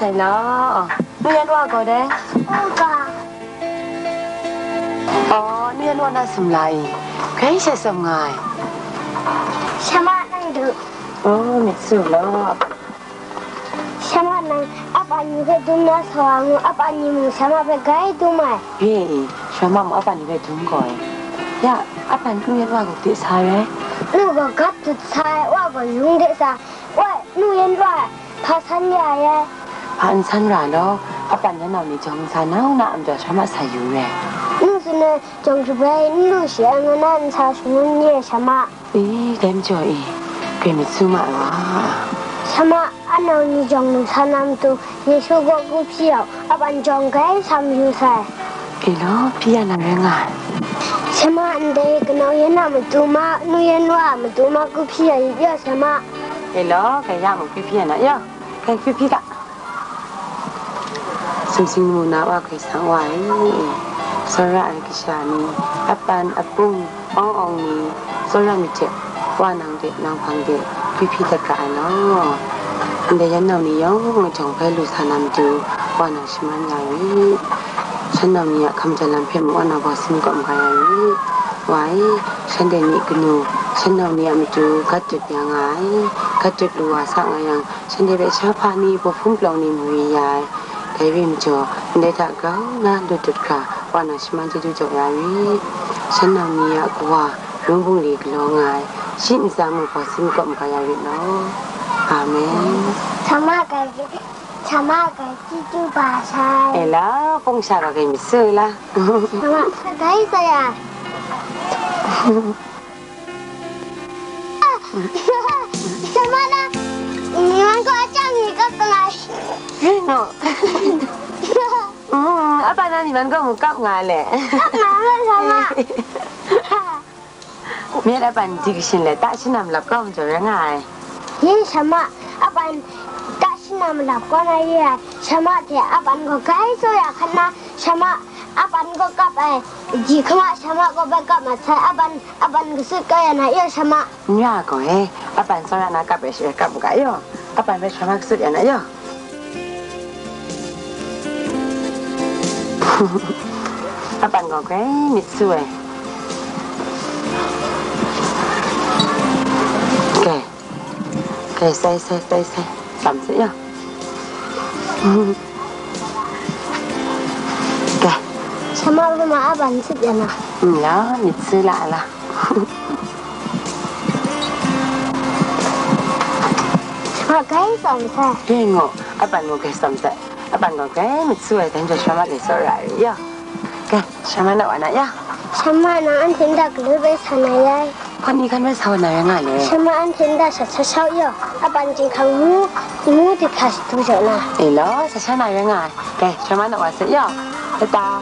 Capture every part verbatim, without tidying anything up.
Hello. Nu yan wa gaw dai? Wa gaw. Oh, nu yan wa na sum la i? Grai she sum nga ai. Shama nang du. Oh, myit su law. Shama nang, apan ni hpe dum na sa wa mu, apan ni mung shama hpe grai dum ai. Ye, shama mung apan ni hpe dum gaw ai. Ya, apan nu yan wa gaw de sa ai. Nu gaw gat dut sa ai, wa gaw yung de sa. Woi, nu yan wa, hpa san ya ai? Hpa n san ra law, apan yan nau ni jawng nsa nau na a majaw shama sa yu re. Nu tsun ai jawng jabrai n lu shi ai ngu na nsa shangun ye shama. E, dai majaw e, grai myit su ma ai wa. Shama, a nau ni jawng lu sa na matu, Yesu gaw ku hpyi yau, apan jawng grai sa mayu sai. E law, hpyi ya na rai nga ai. Shama, ndai kanau yan a matu ma, nu yan wa a matu ma ku hpyi ya yu yaw shama. E law, grai ya mung hpyi hpyi ya na yaw, grai hpyi hpyi ga. Sumsing mung na wa grai sang wa ai, tsawra ai kasha ni, apan apung, awng awng ni, tsawra myit hte, wa nang de, nang hpang de, hpyi hpyi dat ra ai law. Ndai yan nau ni yawng mahtang hpe lu sa na matu, wa nang shaman ya rit. Shan nau ni a hkam ja lam hpe mung wa nang bawsin kawp maga ya rit. Wa e, shanhte ni kanu, shan nau ni a matu gat dut ya nga ai, gat dut lu wa sa nga yang, shanhte hpe sha hpa ni, bahpum palawng ni mari ya ai. Dai rai majaw, ndai hta grau na lut dut hkra, wa nang shaman chyeju jaw ya rit. Shan nau ni a kawa, lung bungli galaw nga ai, shi ntsa mung hpawsin kawp maga ya rit law. Amen. Sa ma grai, sa ma grai chyeju ba sai. E la, pawng sha ga grai myit su la. Sa ma, sa grai sa ya. Sa ma na, ni man gaw a chyang ni kap nga ai. Ring o. Mm, apan na ni man gaw mu kap nga le. Kap nga le, sa ma. Myit apan di kashin le, ta shanam lap kau majaw rai nga ai. Ye, sa ma, apan ta shanam lap kau na ye ai. Sa ma hte apan gaw grai tsawra hkan na, sa ma, apan gaw kap ai. Ji hkama sa ma gaw bai kap mat sai, apan, apan gasut kau ya na yaw sa ma. N ra gaw e, apan tsawra na kap ai she kap u ga yaw, apan bai sa ma gasut ya na yaw. Apan gaw grai myit su ai. Grai. Grai, sai, sai, sai, sai. Tsam se yaw. Grai. Sa ma, ma apan sit ya na. N la, myit su la la. Sa ma, grai tsam sai. Grai ngaw, apan ngaw grai tsam sai. Apan gaw grai myit su ai, dai majaw sa ma grai tsawra ai yaw. Grai, sa ma na wa na yaw. Sa ma nang anhte nta galoi bai sa na ya ai. Hpa ni hkan bai sa wa na rai nga le. Sa ma anhte nta shat shat shau yaw. Apan chyinghkang ngu, ngu dit hkra shadu jaw na. E law, sa sha na rai nga ai. Grai, sa ma na wa se yaw. Tata.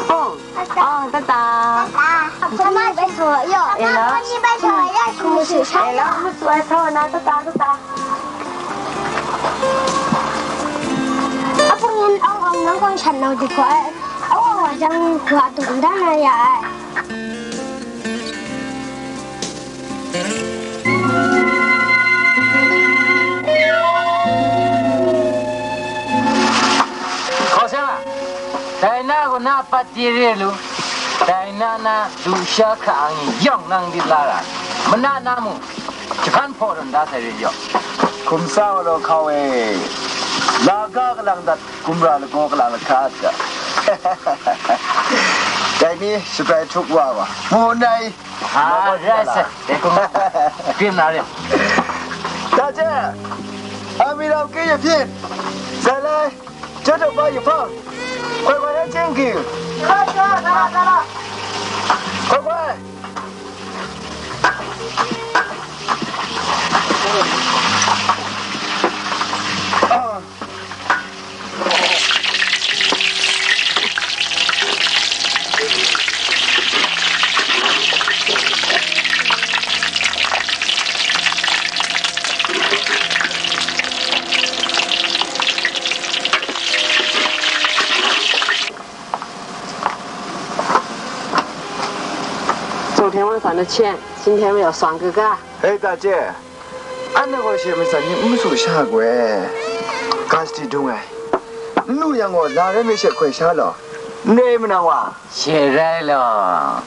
Pawng. Tata. Pawng, tata. Sa ma bai sa wa yaw. E law. Sa ma ni bai sa wa yaw. Hkum masu sha. E law, hkum masu ai sa wa na, tata, tata. Apung yan awng awng nang gaw shan nau di hkaw ai. Awng awng wa jang, ga dum dan na ya ai. Hkaw sha, dai na gaw na pat de re lu, dai na na lusha hkra ang yawng nang dit la ra, mana na mung, jahkan hpaw tawn da sai re yaw. Hkum sa wa law hkau e, laga kalang dat, gumra lagaw kalang lahkrat ga. Dai ni shabrai htuk wa wa, pu nai. Ha, rai sai, dai hkum, krim na re. 大姐，还没到给一瓶，再来，这都把一放，快快点进去。快快。 昨天晚上的钱，今天我要算给他。哎，大姐，俺那个学生你没收下过哎。Ga shadi dung ai. N lu yang gaw, la rai me she hkoi sha law. N re manang wa? She rai law.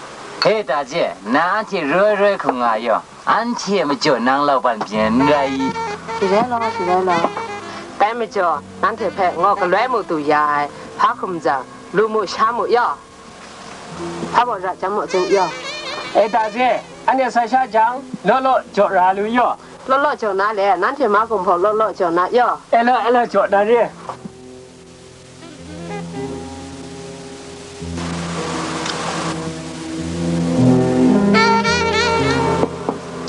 He, Daje, nanhte roi roi hkrum nga yaw. Anhte a majaw nang lauban byin n rai i? Shi rai law, shi rai law. Dai majaw, nanhte hpe ngaw galoi mu du ya ai, hpa hkum jang, lu mu sha mu yaw. Hpa baw ra chyam mu, Zing yaw. E, Daje, anhte sai sha jang, law law jaw ra lu yaw. Law law jaw na le, nanhte ma gumhpaw law law jaw na yaw. E law, e law, jaw na re.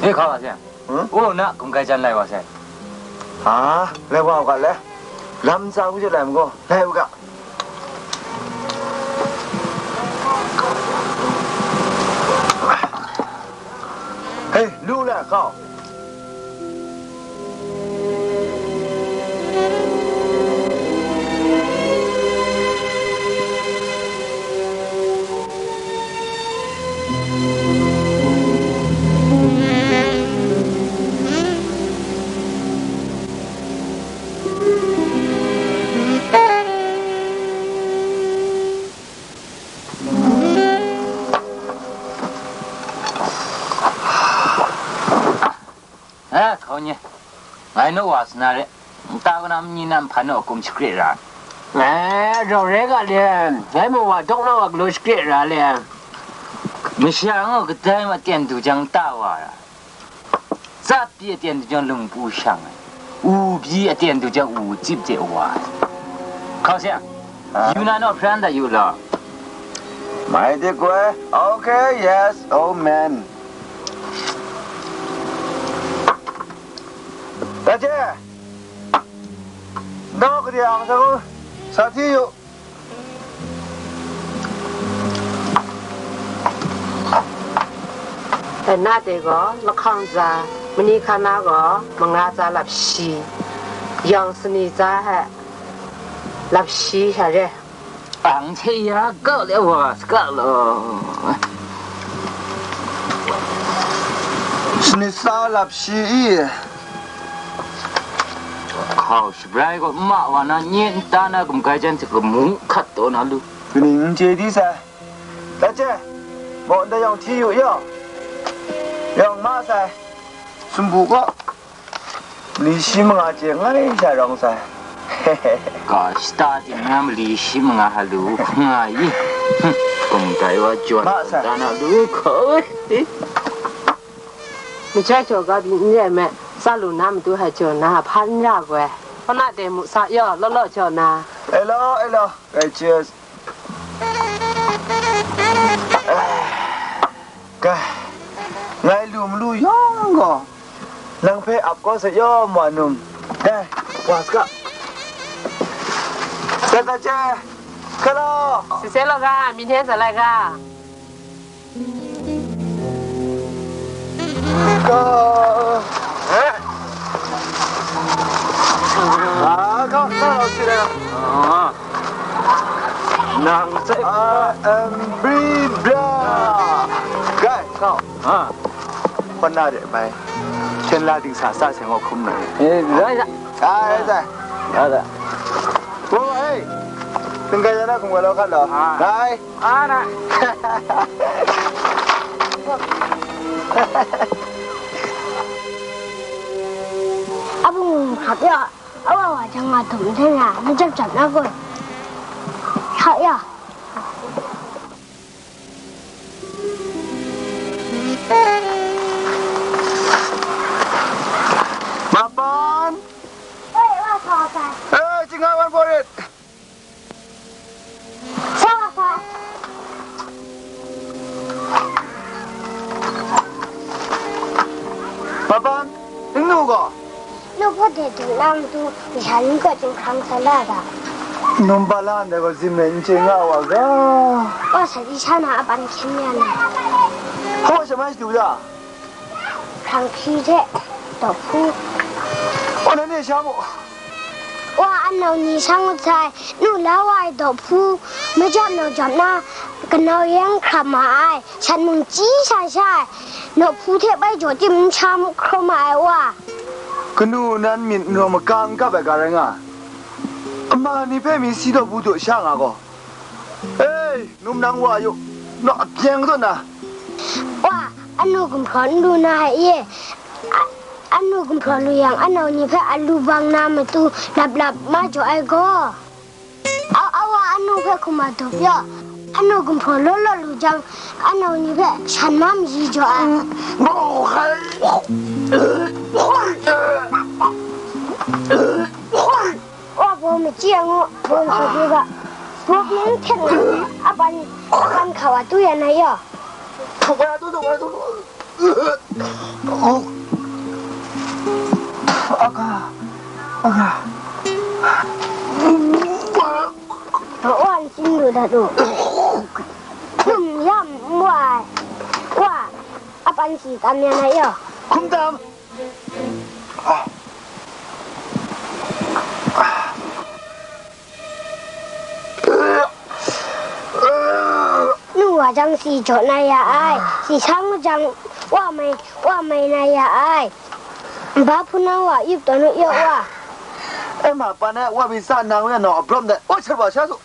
E, hka wa se. Hmm? O, na, kum kai jan lai wa se. A, lai wa u ga le. Lam tsa u je lai mago, lai u ga. Hei, lu le, kau. Eh, hkau nye. Ngai naw wa sa na re. Nta kalam ni na nhpan naw a kum shakre ra. Eh, rau rai ga le, ngai mung wa dawk na wa galaw shakre ra le. Masha gaw kadai ma ten du jang ta wa ra. Tsap pyi aten du jang lungpu shang ai. U pyi aten du jang u cip de wa ai. Hkau se, ah, yu na naw hpran da yu law. Mai de koi. Okay, yes, oh man. Daje. Naw kade ang sa ku. Sa hti yu. Dai na de gaw, lahkawng tsa, mani hka na gaw, manga tsa lap shi, yawng sani tsa hte lap shi sha re. Ang hte ya kau le wa saga law. Sani tsa lap shi i. Hkau shabrai gaw, ma wa na nye nta na gumgai jan hte gamu hkat taw na lu. Kaning n chye di sai. Daje, maw ndai yawng hti yu yaw. Yawng ma sai. Sumpu gaw, mali shi manga chye ngai sha rawng sai. Ga shata ting na mali shi manga ha lu nga i. Hkum dai wa jawn ma sai. Nta na lu hkau. Majai jaw ga byin n re ai me, tsa lu na matu hai jaw na hpa n ra goi. Hpa na de mu sa yaw, law law jaw na. Elo, elo, righteous. Kai, ngai lu malu yawng gaw, nang hpe ap kau sa yaw, ma num. Dai, wa saga. Dai, dai, che, hkalaw. Sese law ga, myi hten sa lai ga. Ka. Ah, ka, ka, ka, ka. Ah. Nang sai. I am Bri Bra. Guys, kau. Ah. Hpawt na de mai. Hkyen la dingsa sa seng gaw hkum na. Eh, rai sa. Rai sa. Rai sa. Wo, hei. Tingkai ya na hkum ga lo hkat lo. Ah. Rai. Ana. Abung hkap ya, awa wa jang nga tum de na, majap jap na kun. Hkap ya. Mapan. Oi, wa sa sa. Eh, chinga wan for it. Papa, nnu gaw? Nu hpawt de du na matu, masha ni kaw chyinghkrang sa la da. Num pa la ndai gaw zim e n chye nga wa ga. Wa sa di sha na a ban hkyen ya na. Hpaw shamai shadu da. Hkrang hkri hte dawhpu. Wa, nanhte sha mu. Wa, anau ni shang mat sai, nu la wa ai dawhpu, majap nau jap na, kanau yan hkram ma ai, shat mung chyi sha sha ai, nawhpu hte bai jaw tim n sha hkrum ma ai wa. Kanu nan myit n rawng maga n kap ai ga rai nga. Ama ni hpe mi si daw bu daw sha nga gaw, ei, num nang wa yu, naw a byeng kataw na. Wa, anu gumhpraw n lu na ai e. A-, anu gumhpraw lu yang, anau ni hpe alu bang na matu lap lap ma jaw ai gaw. A, a wa anu hpe hkum a dup yaw, anu gumhpraw law law lu jang, anau ni hpe shan ma mayi jaw ai. Wa baw machyi ai ngu, baw machyi ga, baw pyi n htet na, a ban, a ban hkau a tu ya na yaw. Aga, aga. Wa, wa, n chyin lu dat u. Hkum ya n wa ai. Wa, a ban si tam ya na yaw. Hkum tam. Nu wa jang si jaw na ya ai, si sha ngut jang wa mai, wa mai na ya ai. Nba hpun na wa yup tawn u yaw wa. E ma, pa na wa mi sa nang we nau a brawm dai, wa shat wa sha su.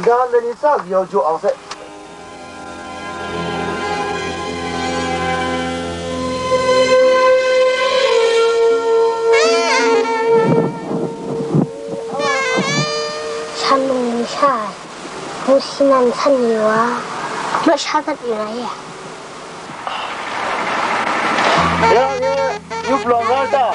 Ga lani tsa kayau jaw ang sai. Shan mung ni sha ai, ngu si nan san ni wa, ma sha dat yu na ye. Ya, ya, yup lawm rai ta?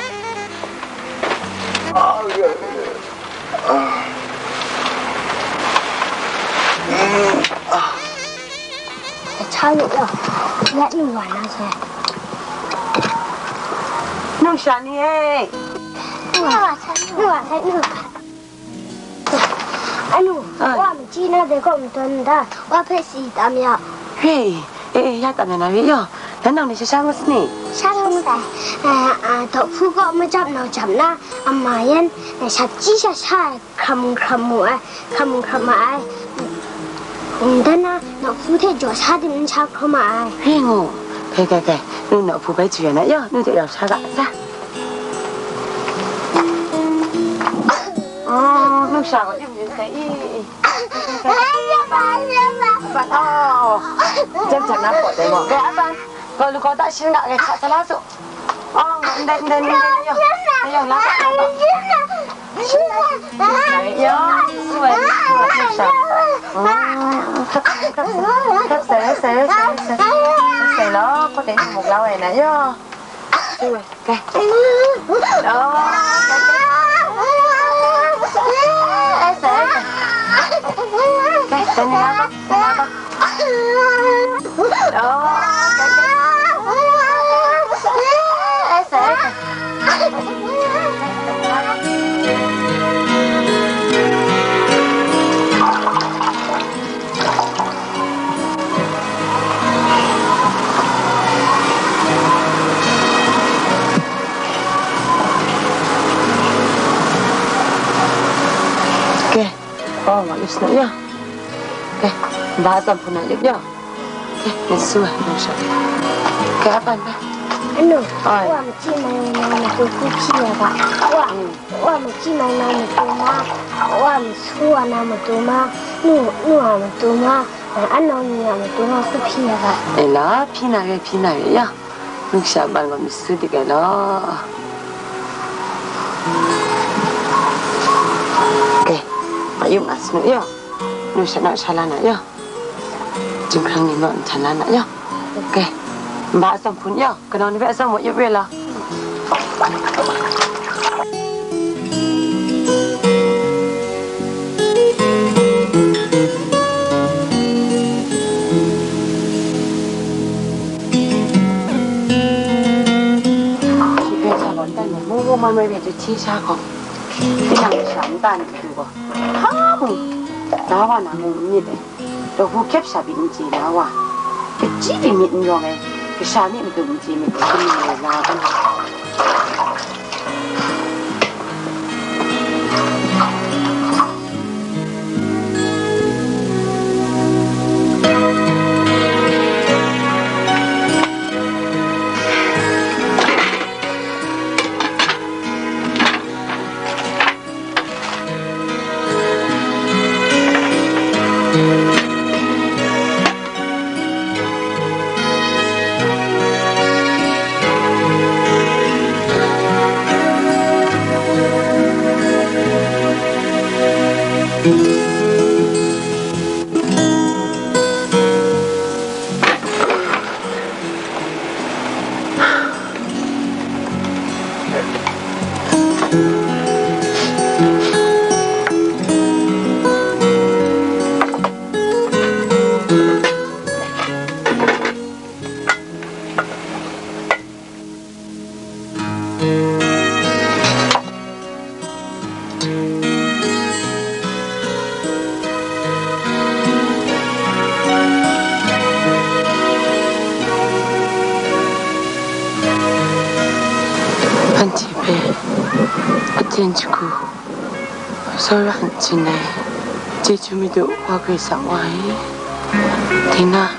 Sa cha lu yaw, ya nu wa na sai. Nu sha ni e. Nu wa sai, nu wa sai, nu. Anu, ai. Wa machyi na de kaw matawn nda, wa hpe si tam ya. He, e, e, ya tam ya na re yaw. Nan nau ni sha sha ngut sani? Sha ngut sai. Eh, ah, dawhpu kaw majap nau jap na, ama yan, eh, sha chyi sha sha ai, hkam hkam mu ai, hkam hkam ma ai. Mm, dan na, dawhpu hte jaw sha dim n sha hkraw ma ai. He ngu. Kai, kai, kai. Nu dawhpu bai chyu ya na yaw, nu de rau sha ga, sa. Oh, nu sha gaw, yu yu sai, i, i, i. Apan, oh. Jam jam na paw dai gaw. Kai, apan. Gaw lu gaw ta shin ga, kai, hta sa la su. Oh, ndai, ndai, ndai, ndai, yo. Yo, la, la, la. Yo, su ai, su ai, nu sha. Oh, kap sai, kap sai, kap sai, sai, sai, sai. Kap sai lo, paw dai muk la wai na, yo. Su ai. Kai. Ke, oh, ma yus na ya. Ke, ba zam puna yip ya. Ke, ni su, ni sha. Ke, apan ba. Anu, oi. Wa machyi mai na matu hku hpyi ya ga. Wa, mm. Wa machyi mai na matu ma, wa masu wa na matu ma, nu, nu a matu ma, anau ni a matu ma hku hpyi ya ga. E la, hpyi na re, hpyi na re, ya. Nungsha ban gaw masu dik ai law. Ke, ma yu ma sanu ya. Nungsha na sha la na ya. Jinghkrang ni naw nhtan la na ya. Ke, nba atsawm hpun ya. Kanau ni hpe atsawm wa yup re la. Shi hpe sha gaw n tan ai, mung mung man mai hpe chyahkye sha gaw, tinang masha nta ni matu gaw, hpa mung, la wa na mung n myit ai, dawhku hkyep sha pyi n chye na wa, kachyi pyi myit n rawng ai, kasha myit matu n chye myit, shingni ai la gaw. Anhte hpe aten shagu, tsawra n chyen ai, chyeju madu wa Karai Kasang wa e. Tinang,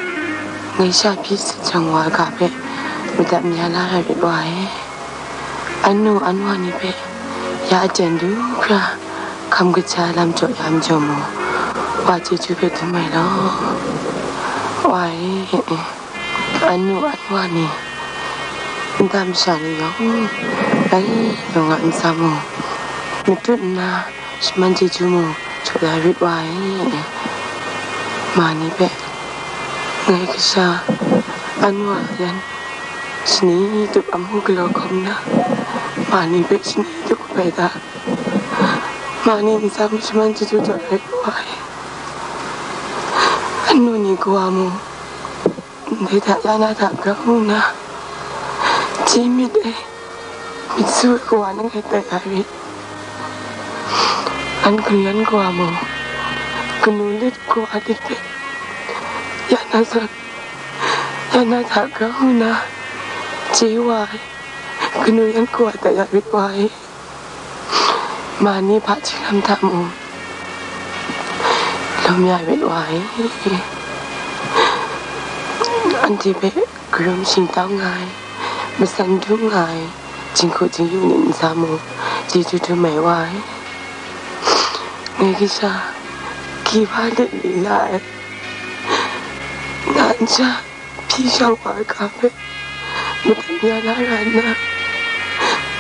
ngai sha hpyi sit jang wa ai ga hpe madat maya la rai rit wa e. Anu anwa ni hpe ya aten du hkra hkam kaja lam jaw ya majaw mung, wa chyeju hpe dum ai law. Wa e, anu anwa ni, nta masha ni yawng, dai yawng a ntsa mung, matut nna shaman chyeju mung jaw ya rit wa e. Ma ni hpe ngai kasha anwa yan shani tup amu galaw hkawm nna, ma ni hpe shani tup bai da, ma ni ntsa mung shaman chyeju jaw ya rit wa e. Anu ni kawa mung, ndai hta ya na hta grau nna, chye myit ai, myit su ai kawa langai tai ya rit. An kanu yan kawa mung, kanu lit kawa lit hpe ya na hta, ya na hta grau nna, chye wa ai, kanu yan kawa tai ya rit wa e. Ma ni hpaji lam hta mung, lawm ya rit wa e. Anhte hpe karum shingtang nga ai, matsan dum nga ai, jinghku jingyu ni ntsa mung, chyeju dum ai wa e. Ngai kasha, gyi hpa lit lila ai, na nsha, hpyi shang wa ai ga hpe madat maya la ra nna,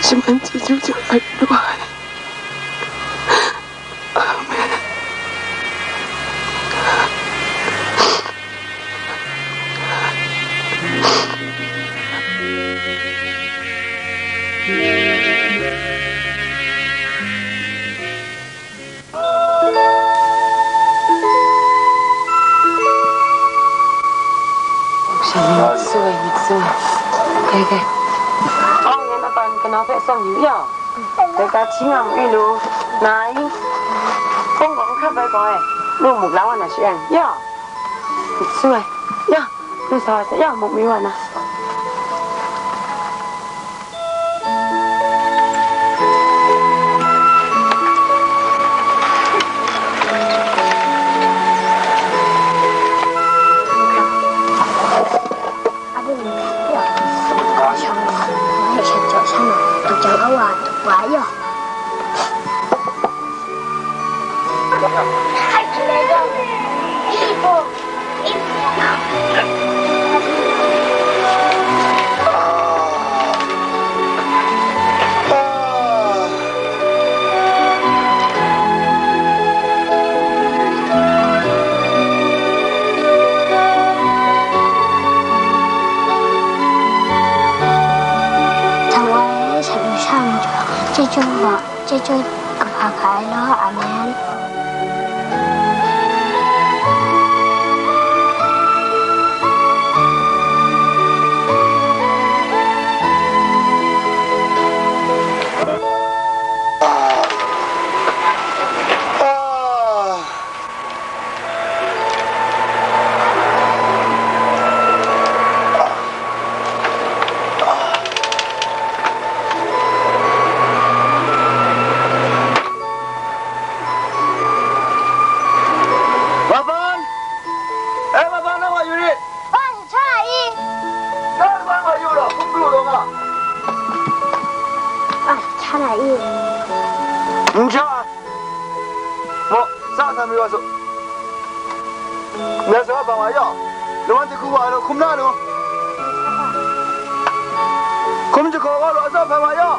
shaman chyeju jaw ya rit wa e. Amen. Shalom, soi, soi. Kai, kai. Ang yan apan kanau hpe tsawm yu ya. Dai ga hti nga ma yu lu, nai. Kawng kawng hkap bai gaw ai. Lu muk la wa na shi ai. Ya. Soi. Ya. Lu sa wa sa. Ya, muk mi wa na. Chyeju, chyeju, chyeju, kafa hkai law. Amen. Maban! E, Maban, nang wa yu rit! Wa, sa i. Nang wa yu rit, hkum galu taw nga. A, sa na i. N ja. Maw, sa sa mi wa su. Nang sa bang wa yaw. Lawan ti hku wa lu, hkum na lu. Hkum jahkaw wa lu, a sa hpa wa yaw.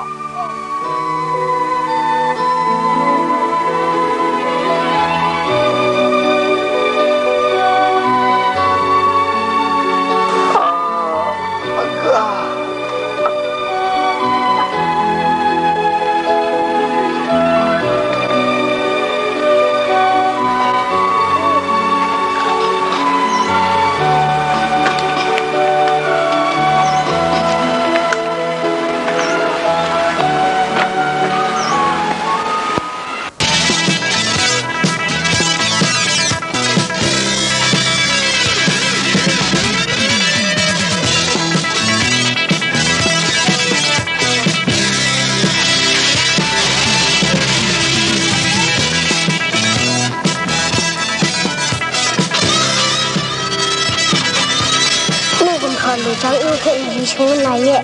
Hpe n shangun na ye.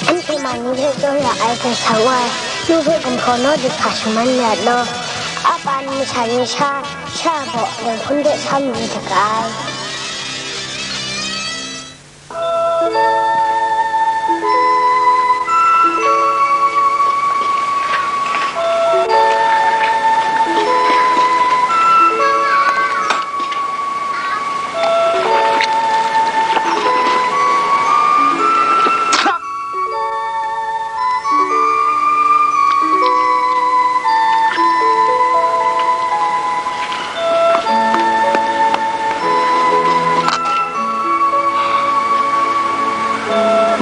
Anhte ma ni hpe tsawra ai hpe sa wa ai, nu hpe gumhpraw naw di hka shaman rat law, a pa ni masha ni sha, sha baw, dai hpun de sha mayu da ga ai.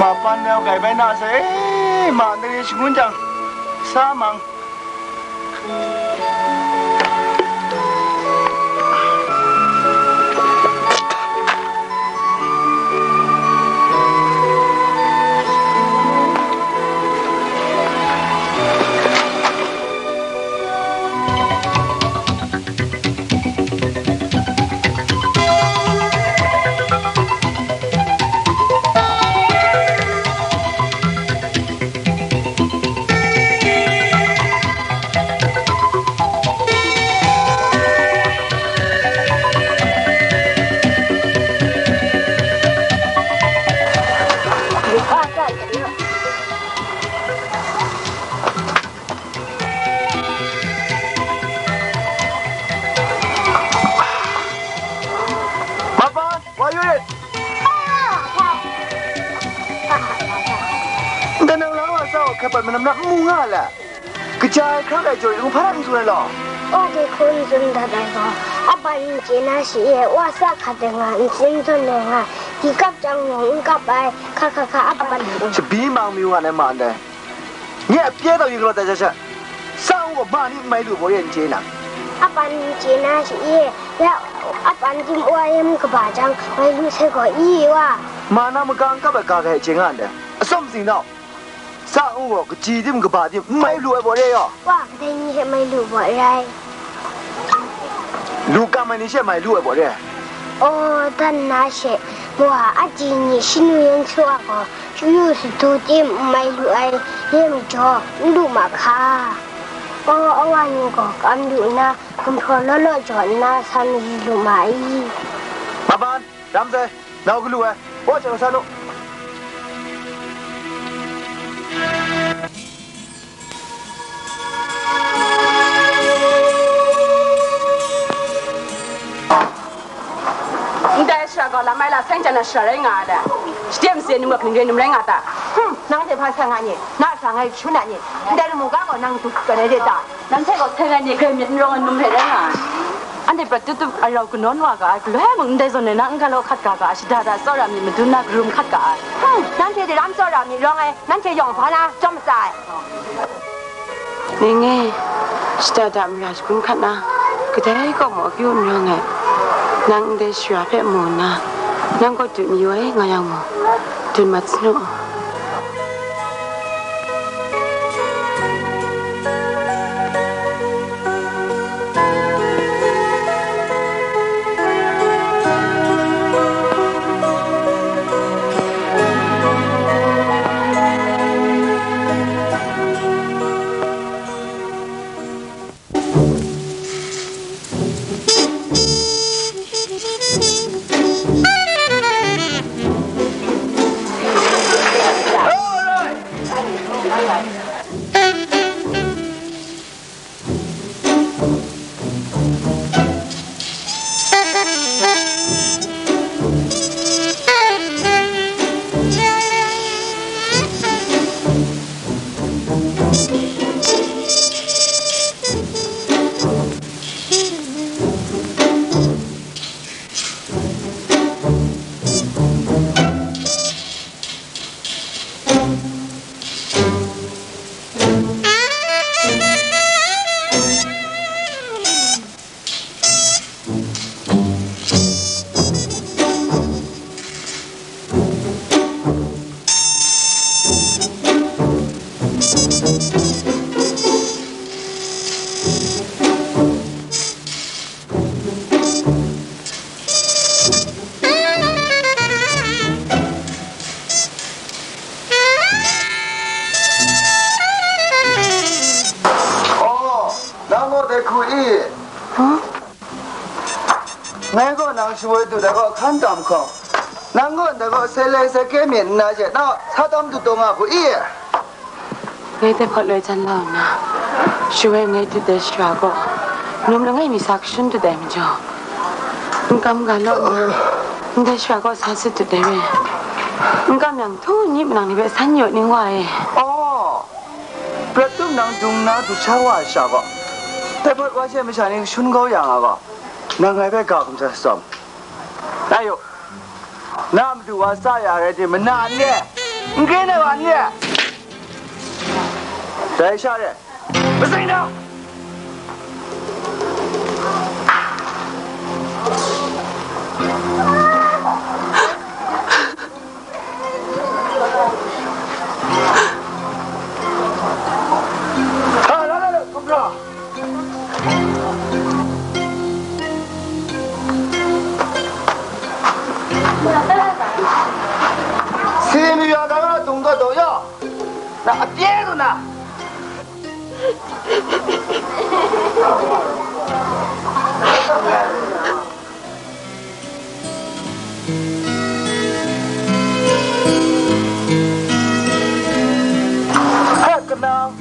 Ma pan nau gai bai na sai, ma ndai ni shangun jang, sa mang. Mapan, wa yu rit. Ndai nang la wa sa wa hkrat pat manam na n mu nga la. Kaja ai hkra ai jaw rai hpa rat n tsun ai law? Wa de hku n tsun dat ai gaw, a pa n chye na shi e, wa sa hkat ai nga, ntsin zawn ai nga, di kap chyang mung n kap ai, hka hka hka, a pa n. Shabi mang mayu nga ai ma ndai. Nye a pye taw yu galaw dat ai sha, sa u gaw ma ni n mai lu baw re n chye na? A pa n chye na shi e, ya, a pa n tim wa yam kaba jang, mai lu sai gaw i wa. Ma na maga n kap ai ga gai chye nga ndai. Atsawm zing nau, sa u gaw kaji tim kaba tim n mai lu ai baw re yaw. Wa, kadai ni hte mai lu baw re ai? Lu kam ai ni she mai lu ai baw re. Aw, dan na she, wa, a ji ni shanu yan su a gaw, Yu sadu tim n mai lu ai, re majaw, n lu ma hka. Aw, awa ni gaw kam lu nna, gumhpraw law law jaw nna, sa mayu lu ma ai. Maban, ram sai, nau galu ai, wa chye sa nu. Ndai shara gaw lam ai la, seng jan na shara rai nga ai le. Shade mase num gap ning re num rai nga ta? Hmm, nang hte hpa seng ai ni? Na shara ngai shun ai ni? Ndai lamu ga gaw nang du kan ai de ta? Nang hte gaw seng ai ni grai myit n rawng ai num hte rai nga ai. Anhte prat tup tup arau kanawn wa ga ai, galoi mung ndai zawn e na n galaw hkat ga ga ai, shada da tsawra myit madun na karum hkat ga ai. Hmm, nang hte de ram tsawra myit rawng ai, nang hte yawng hpa na chyawm matsa ai. Ning e, shada da mara shagun hkat na, kadai kaw mung akyu n rawng ai, nang ndai shara hpe mu nna, nang kaw dut mayu ai nga yang mung, dun mat sanu. Nang gaw dai hku i? Huh? Ngai gaw nang shawoi dut ai gaw hkan tam hkawm, nang gaw ndai gaw sele seke myit nna she, nang sa tam dut taw nga hku i? Ngai dai hpawt loi jan la nna, shawoi ngai dut ai shara gaw, num langai mi sa kashun dut ai majaw, n kam ga law nna, ndai shara gaw sa sut dut ai re. N kam yang, htu n myit manang ni hpe san yaw ning wa e. Aw, prat tup nang dung nna du sha wa ai sha gaw, dai hpawt wa she masha ni kashun kau ya nga gaw, nang ngai hpe ga hkum sa tsawm. Ngai yu, na madu wa sa ya rai timung, mana n re, n grin ai wa n re. Dai sha re, matsing da! Ha, la, la, la, gumhpraw. Si mayu ai hkra dung taw taw yaw, na a pye lu na. Hkrat kanau,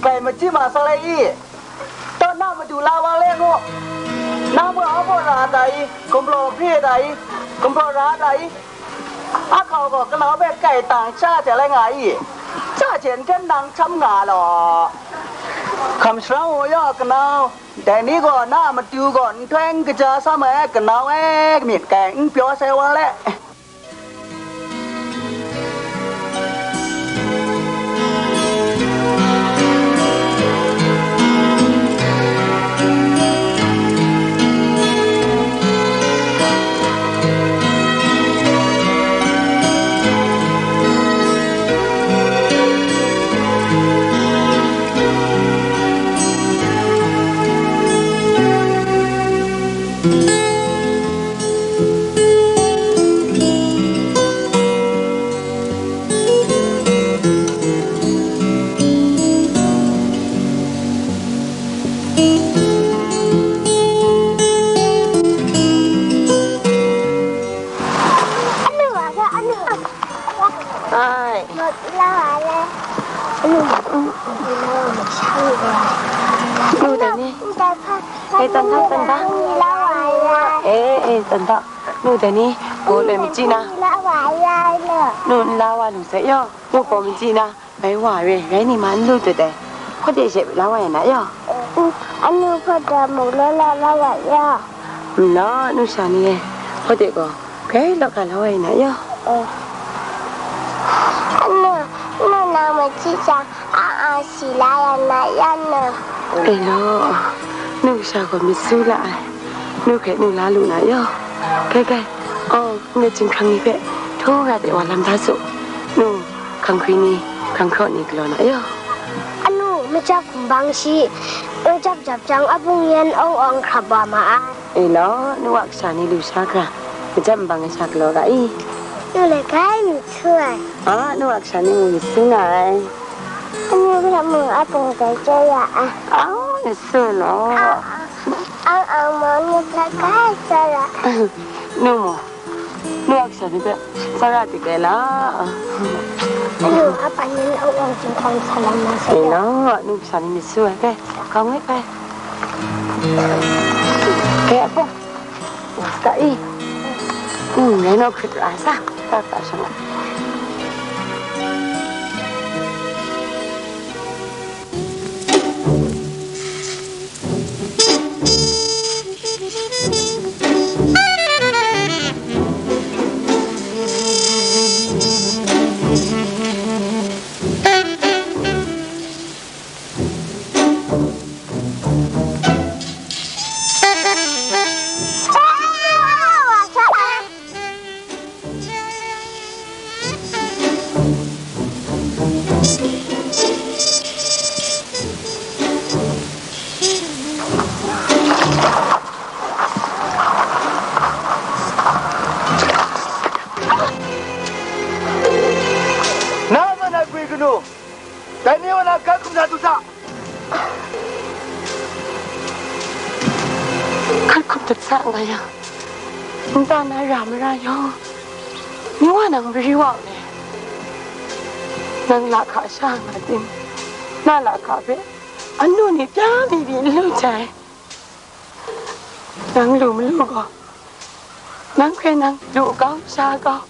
kai machyi ma sa lai i? Taw na madu la wa le ngu. Nang mung a baw ra da i? Gumhpraw hpre da i? Gumhpraw ra da i? A hkau gaw kanau hpe kai tang sha hte lai nga i? Sha hte n hten nang hkam nga law. Hkam sara mu yaw, kanau. Dai ni gaw na a matu gaw nhtoi n kaja sam ai, kanau e, myit kai n pyaw sai wa le. Ai. Nu dai ni. Ei, tan da, tan da. Ei, ei, tan da. Nu dai ni, gaw loi machyi na. Nu n la wa lu sai yaw. Nu gaw machyi na. Bai wa re, rai ni ma n lu dut ai. Hkawde she la wa ya na yaw. Anu hkawde muk la la la wa ya. N law, nu sha ni e, hkawde gaw grai law ga la wa ya na yaw. Anu, nu nang machyi jang, a a si la ya na ya nu. E law, nu sha gaw myit su la ai. Nu hkrai nu la lu na yaw. Grai grai, aw, ngai chyinghkrang ni hpe htaw ra de wa lam da su. Nu, hkang hkri ni, hkang hkraw ni galaw na yaw. Anu, majap hkumbang shi, majap jap jang, abung yan awng awng hkrap wa ma ai. E law, nu a kasha ni lu sha hkra, majap n bang ai sha galaw ga i? Nu le grai myit su ai. A, nu a kasha ni mung myit su nga ai. Anu hpe mung abung dai chye ya ai. A, myit su law. Ang ang mung nu hpe grai tsawra. Nu mung, nu a kasha ni hpe tsawra dik ai la. Anu, apa ni awng awng chyinghkrang sa lam na sa. E law, nu kasha ni myit su ai, bai, hkang wet bai. Kaya po. Wa sa i. Hmm, ngai naw hkrit ra sa. Ta ta sha nga. Hkum dat sa nga yang, nta na ra mara yawng, ngu wa nang mari wa u le. Nang lahka sha nga tim, na lahka hpe anu ni pya mi pyi n lu jai. Nang lu malu gaw, nang hpe nang lu kau sha kau,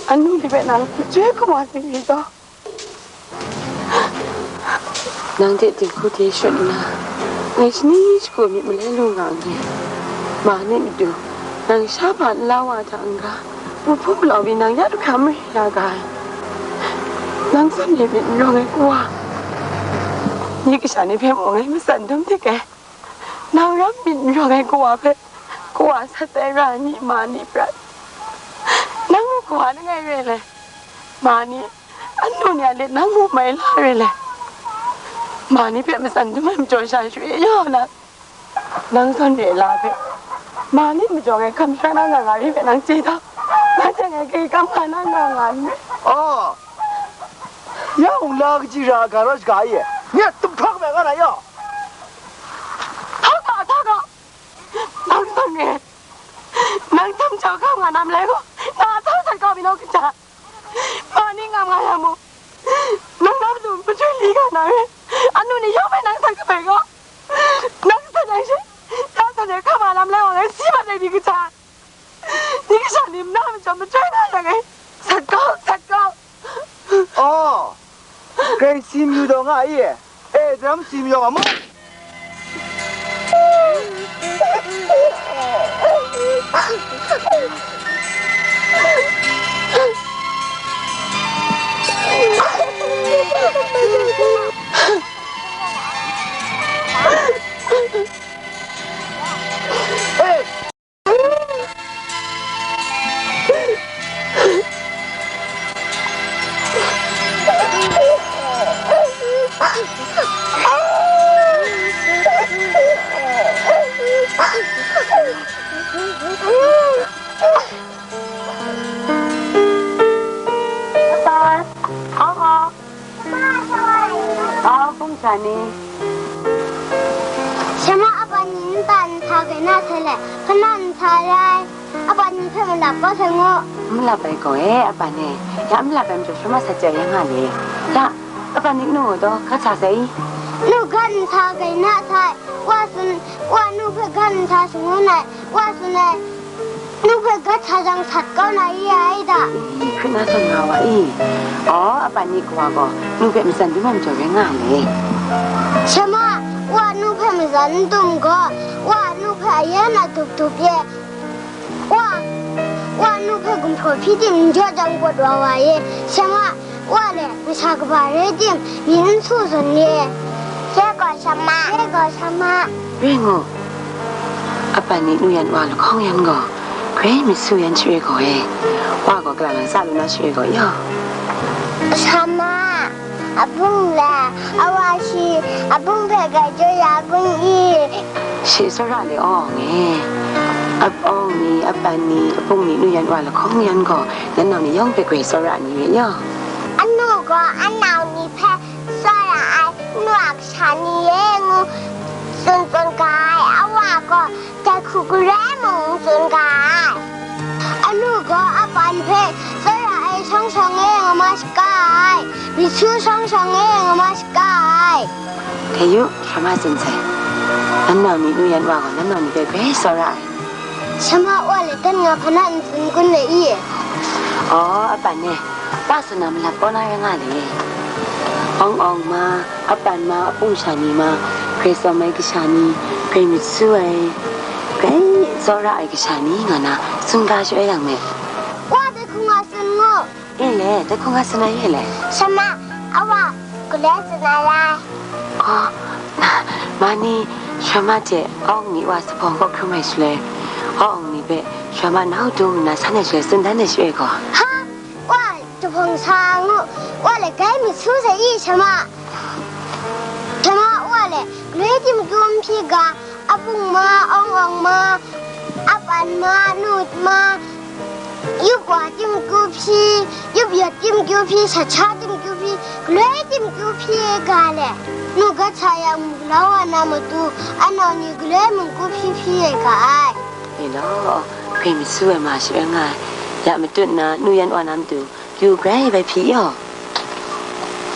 anu ni hpe nang hkum chye hkum wa sing ri gaw. Nang hte dinghku de shut nna, ngai shani shagu myit malai lu nga nngai. Ma ni matu, nang sha hpa nla wa hta n-ga, mung hpung malau mi nang ya du hkra mare ya ga ai. Nang zawn e myit n rawng ai kawa, ni kasha ni hpe mung ngai matsan dum dik ai. Nang ram myit n rawng ai kawa hpe, kawa sat ai ra ai ni ma ni prat, nang mung kawa langai re le, ma ni, anu ni a let nang mung mai la re le, ma ni hpe matsan dum ai majaw sha shwe yaw na, nang zawn re la hpe, ma ni majaw ngai hkam shara na nga nga ri hpe nang chye ta, nang hte ngai kai kam nga na nga nga n rai. Oh, ya mung la kaji ra ai ga rawt shaga e, nye tum hprak me nga na yaw. Hta ga, hta ga, nang zawn re. Nang htam jau kau nga na malai gaw, na a htau sat kau mi naw kaja? Ma ni ngam nga yang mung, nang na matu majoi li ga na re. Anu ni yawng hpe nang sat kabai gaw, nang sat yang she, ya sat ai hkam a lam lai wa ngai si mat ai ni kaja? Ni kasha ni nna majaw majoi na yang e, sat kau, sat kau. Oh, kai si mayu taw nga i? E, daram si mayu nga mu. Hey! Papa, Mama. Au, hpung sha ni. Sha ma, a ban ni nta nhtsa kai na sai le, hpa na nhtsa ai, a ban ni hpe malap kau sai ngu. Malap ai gaw e, a ban e. Ya malap ai majaw, sha ma sa chye ya nga le. Ya, a ban ni nu gaw, ga sa sai i? Nu ga nhtsa kai na sai, wa tsun, wa nu hpe ga nhtsa shangun ai. Wa tsun ai, nu hpe ga sa jang sat kau na i ai da. I, hkrit na tawn nga wa i? Aw, a ban ni kawa gaw, nu hpe matsan dum ai majaw rai nga le. Sha ma, wa nu hpe matsan n dum gaw, wa nu hpe ayan a dup dup ye. Wa, wa nu hpe gumhpraw hpyi tim n jaw jang pawt wa wa ye. Sha ma, Wa le, masha kaba rai tim, myit n su zawn le. Ye gaw sha ma, ye gaw sha ma. Rai ngu, a ban ni nu yan wa lahkawng yan gaw, grai myit su yan share gaw e, wa gaw kalang lang sa lu na share gaw yaw. Sha ma, a bung le, a wa shi, a bung hpe grai jaw ya bung i? Shi tsawra le awng e, a awng ni, a ban ni, a bung ni nu yan wa lahkawng yan gaw, Nan nau ni yawng hpe grai tsawra ni re yaw. Anu gaw anau ni hpe tsawra ai, nu a kasha ni e ngu tsun tsun ga ai, a wa gaw dai hku garai mung n tsun ga ai. Anu gaw a ban hpe tsawra ai shawng shawng e nga ma shaga ai, myit su shawng shawng e nga ma shaga ai. Dai yu, sha ma tsun sai. Nan nau ni nu yan wa gaw, nan nau ni hpe grai tsawra ai. Sha ma, wa le dan nga hpa na n tsun kun le i? Aw, a ban e, wa tsun na malap kau na rai nga le. Awng awng ma, a ban ma, a pungsha ni ma, grai tsawm ai kasha ni, grai myit su ai, grai tsawra ai kasha ni nga na, tsun ga shawt ai yang me. Wa dai hku nga tsun ngu. E le, dai hku nga tsun ai e le. Sha ma, a wa, galoi tsun ai rai. Oh, ma ni, sha ma hte awng ni wa zuphpawng kaw hkrum ai shaloi, awng ni hpe sha ma nau dum nna san ai shaloi tsun dan ai shaloi gaw. Ha, wa zuphpawng sa ngu, wa le grai myit su sai i, sha ma. Sha ma, wa le galoi tim hkrum hpyi ga, a pung ma, awng awng ma, a ban ma, nu ma, yup wa tim kyu hpyi, yup yawt tim kyu hpyi, shat sha tim kyu hpyi, galoi tim kyu hpyi ga le. Nu gat sa yang, mung galaw wa na matu, anau ni galoi mung ku hpyi hpyi ai ga ai. E law, grai masu ai ma shi rai nga ai. Ya matut nna, nu yan wa na matu, kyu grai bai hpyi yaw.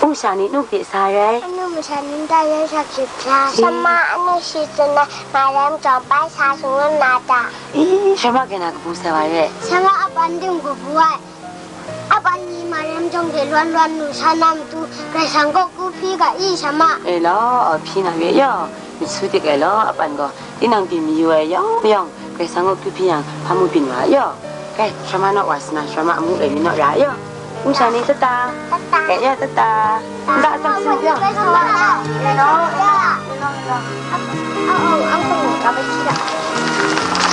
Ung sha ni nu hpyi sa rai. Anu masha ni nta yan sha hpyi hpya. Shi. Shama anu shi tsun ai, Mariam jawng bai sa shangun na ta. E, Shama grai na kabu sai wa re. Shama apan ting kabu ai. Apan ni Mariam jawng de lwan lwan lu sa na matu, Karai Kasang kaw ku hpyi ga i, Shama. E law, hpyi na re yaw, myit su dik ai law, apan gaw, tinang pyi mayu ai yawng yawng, Karai Kasang kaw ku hpyi yang, hpa mu byin wa yaw. Kai, Shama naw wa sa na, Shama amu e mi naw ra yaw. Ung sha ni tata. Tata. Kai yaw tata. Nda atsam sing yaw. Kai Shama. E law, e law, e law, e law. Ang, ang, ang, ang, ang, ang, ang, ang, ang,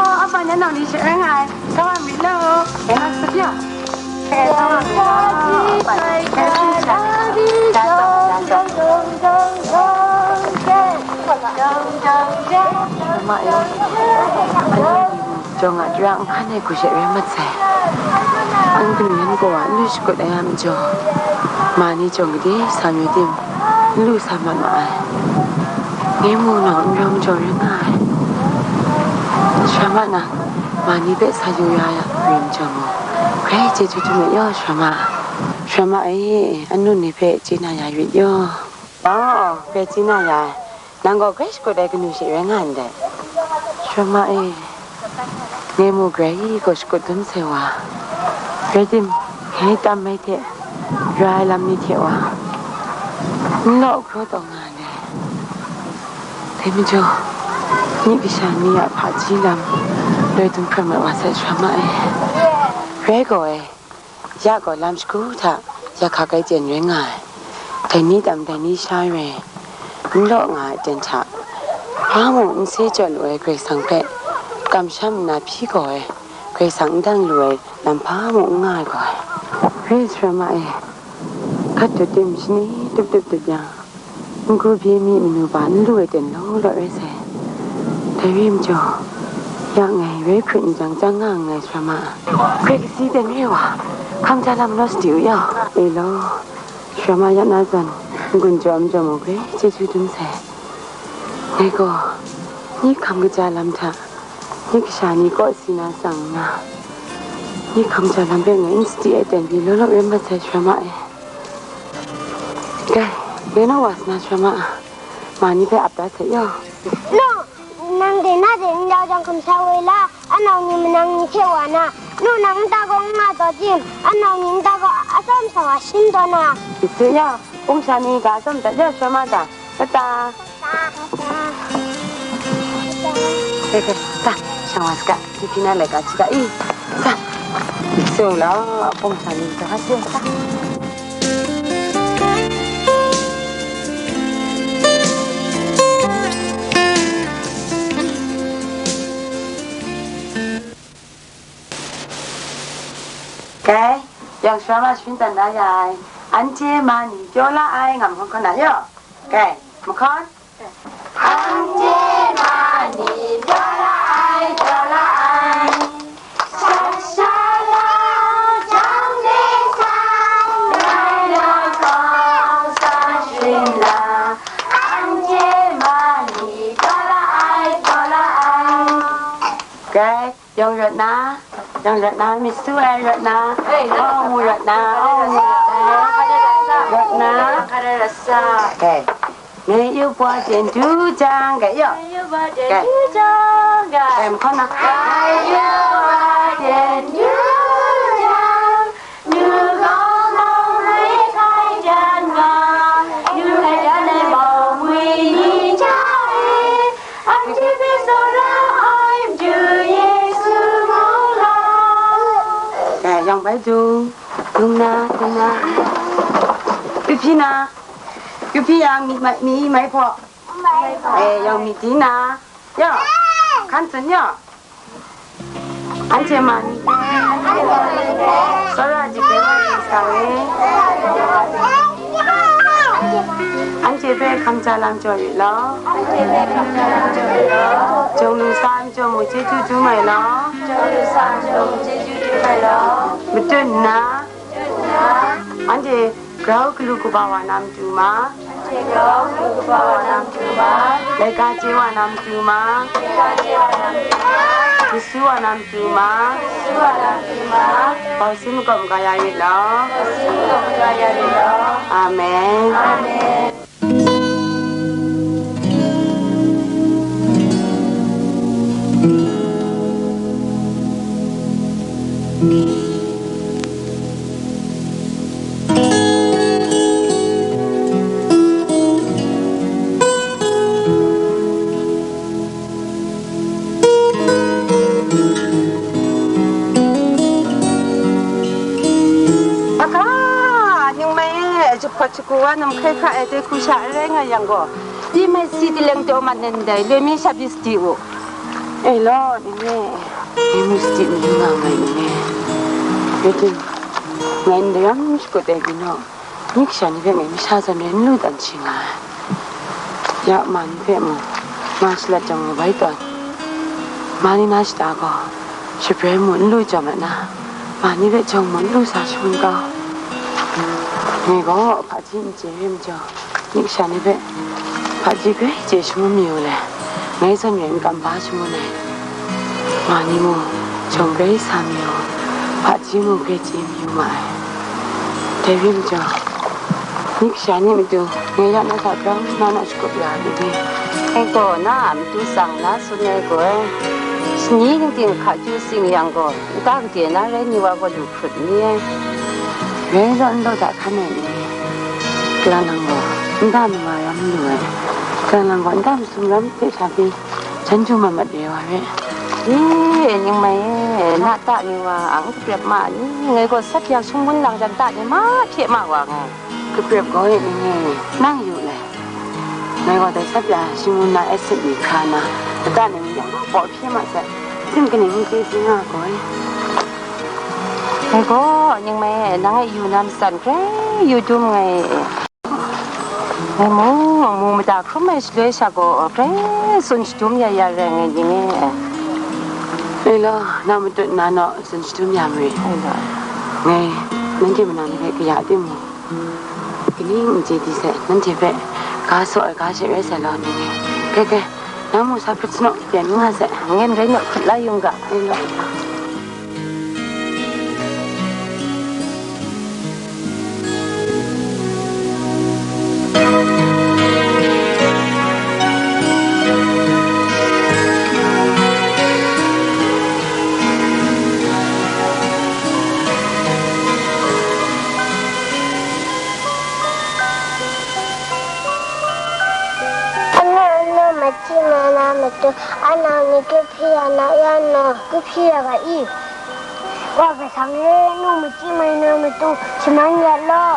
Oh, apa ni nang di syarai ngai? Kawan bila. Enak sedia. Jawng a tara nhkan ai hku she rai mat sai. An kanu yan gaw a n lu shakut ai a majaw, ma ni jawng gade sa mi tim n lu sa mat ma ai. Ngai mu nau n rawng majaw rai nga ai. Sara ma nang, ma ni hpe sa yu ya rai majaw mu, grai chyeju dum ai yaw, sara ma. Sara ma e, anu ni hpe chye na ya rit yaw. Aw, grai chye na ya ai. Nang gaw grai shakut ai kanu she rai nga ndai. Sara ma e, ngai mu grai gaw shakut dum sai wa. Rai tim, ngai tam mai hte, ra ai lam ni hte wa, n law hkraw taw nga ndai. Dai majaw, myi kasha ni a hpaji lam, loi dum hkrat mat wa sai, sara ma e. Rai gaw e. Ya gaw lam shagu hta ya hkak ai ten rai nga ai. Dai ni tam, dai ni sha rai, n law nga ai ten hta, hpa mung n se jaw lu ai Karai Kasang hpe kamsham nna hpyi gaw ai, Karai Kasang n dang lu ai lam hpa mung n nga ai gaw ai. Rai sara ma e, hkat dut tim shani tup tup dut yang, N-gu bye mi manu ba n lu ai ten law law rai sai. Dai rai majaw, ya ngai rai hkrut n jang chyang nga nngai, sara ma. Grai kasi ten re wa, hkam ja lam law sadi u yaw. E law, sara ma ya na zawn, n-gun jaw n jaw mu grai chyeju dum sai. Ngai gaw, ni hkam kaja lam hta, ni kasha ni kaw si na tsang nna, ni hkam ja lam hpe ngai n sadi ai ten pyi law law rai mat sai, sara ma e. Kai, ngai naw wa sa na, sara ma, ma ni hpe ap da sai yaw. No, nang de na de n jau jang hkum sa woi la, anau ni manang ni hte wa na, nu nang nta gaw n nga taw tim, anau ni nta gaw atsawm sa wa shin taw na. Isi yaw, ung sha ni ga atsawm dat yaw, sara ma ta, ta ta. Kai, kai, ta, shang wa saga, Tifina laika chyaga i, ta. Isi u la, pawng sa ni ta, ta. Kai, yang sara ma shin dan da ya ai, anhte ma ni pyaw la ai, ngam hkawng hkawng na yaw. Kai, mahkawn. Anhte ma ni pyaw la ai, pyaw la ai. Sha sha la jang de sa, ngai na kau sa shing la. Anhte ma ni pyaw la ai, pyaw la ai. Kai. Yawng rawt na, yawng rawt na, myit su ai rawt na, aw mu rawt na, aw mu rawt na, rawt na. Kai, ngai yu bwa ten du jang, kai yaw. Kai, kai, mahkawn na. Ngai yu bwa ten du jang, nu gaw mawng re hkai dan nga, nu hkai dan ai bawngwi ni hta e, anhte hpe tsawra ai Madu Yesu mung gaw. Dai yawng bai dung, dung na, dung na, Tifina, Kyu hpyi yang, myi mai, myi mai hpaw. E, yawng myit di na, yaw, hkan tsun yaw. Anhte ma ni hpe, tsawra jahprai wa yu sa e. Anhte hpe hkam ja lam jaw yu law. Jawng lu sa ai majaw mu chyeju dum ai law. Matut nna, anhte grau galu kaba wa na matu ma, laika chye wa na matu ma, masu wa na matu ma, bau sin makawp maga ya rit law. Amen. Aga, Ningmai e, jahpawt shagu wa nam hkrai hkra ai dai hku sha n rai nga yang gaw, ti mai si ti leng taw mat ndai, loi mi sha pyi sadi u. E law, Ningmai e, ngai mu sadi mayu nga nngai, Ningmai e. Rai tim, ngai n daram shakut ai byin naw, nik sha ni hpe ngai masha zawn rai n lu dan shi nga ai. Ya ma ni hpe mung, ma shalat jang lu bai tawn, ma ni na shata gaw, shabrai mu n lu jawm ai na, ma ni hpe jawng mu n lu sa shangun kau. Ngai gaw hpaji n chye re majaw, nik sha ni hpe hpaji grai chye shangun mayu le, ngai zawn rai n kam ba shangun ai. Ma ni mung, jawng grai sa mayu, hpaji mung grai chye mayu ma ai. Dai rai majaw, nik sha ni matu, ngai ya na hta grau na na shagup ya ai ni? Ngai gaw na a matu tsang na tsun ai gaw, shani ning ting hka chyu sing yang gaw, nta gade na rai ni wa gaw lu hkrut n ni ai. Rai zawn law da hkan ai ni, kalang lang gaw nta manga ram lu ai, kalang lang gaw nta masum ram hte sha pyi, jan du mat mat re wa re. E, Ningmai e, na ta ni wa ang kaprep ma ni, ngai gaw sat ya shangun lang jan ta ni ma hpye ma wa ngai. Kaprep gaw e, Ningmai e, nang yu le. Ngai gaw dai sat ya shangun na acid ni hkra na, lata ni yawng baw hpye ma sai, tim kaning n chye si nga gaw e. Ngai gaw, Ningmai e, nang e yu na matsan grai yu dum ngai e. Ngai mung, mu mada hkrum ai shaloi sha gaw, grai tsun shadum ya ya rai ngai, Ningmai e. E law, na matut na naw tsun shadum ya marit. Ngai, nanhte manang ni hpe kaya timung, kaning n chye di sai, nanhte hpe ga saw ai ga she rai sai law, Ningmai e. Kai, kai, nang mu sa hprit sanaw, pyan nga sai. Ngen rai naw, hkrit la yung ga. E law. Anu, anu, machyi mai na matu, anang ni kahpyi ya na ya no, kahpyi ya ga i? Wa hpe sang e, nu machyi mai na matu, shaman ya law.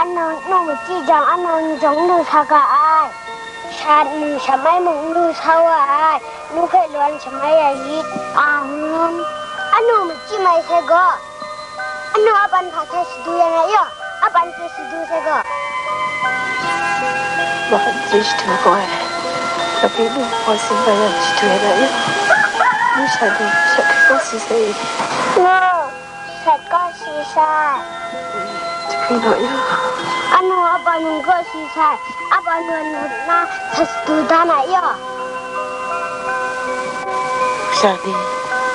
Anang nu machyi jang, anang ni jawng n lu sa ga ai. Sha nu sha mai mung n lu sa wa ai. Nu hpe lawan shamai ya rit, a ngun. Anu machyi mai sai gaw, anu a ban hpa hte shadu ya na yaw, a ban hte shadu sai gaw. Ma n chye shadu gaw ai, lapi lu hpaw sin bai yang shadu ya na yaw, nu sha ni sha hkrit gaw si sai i? Nga, sat gaw si sai. Jahpring naw yaw. Anu a ban gaw si sai, a ban wan na sa shadu da na yaw. Sha ni,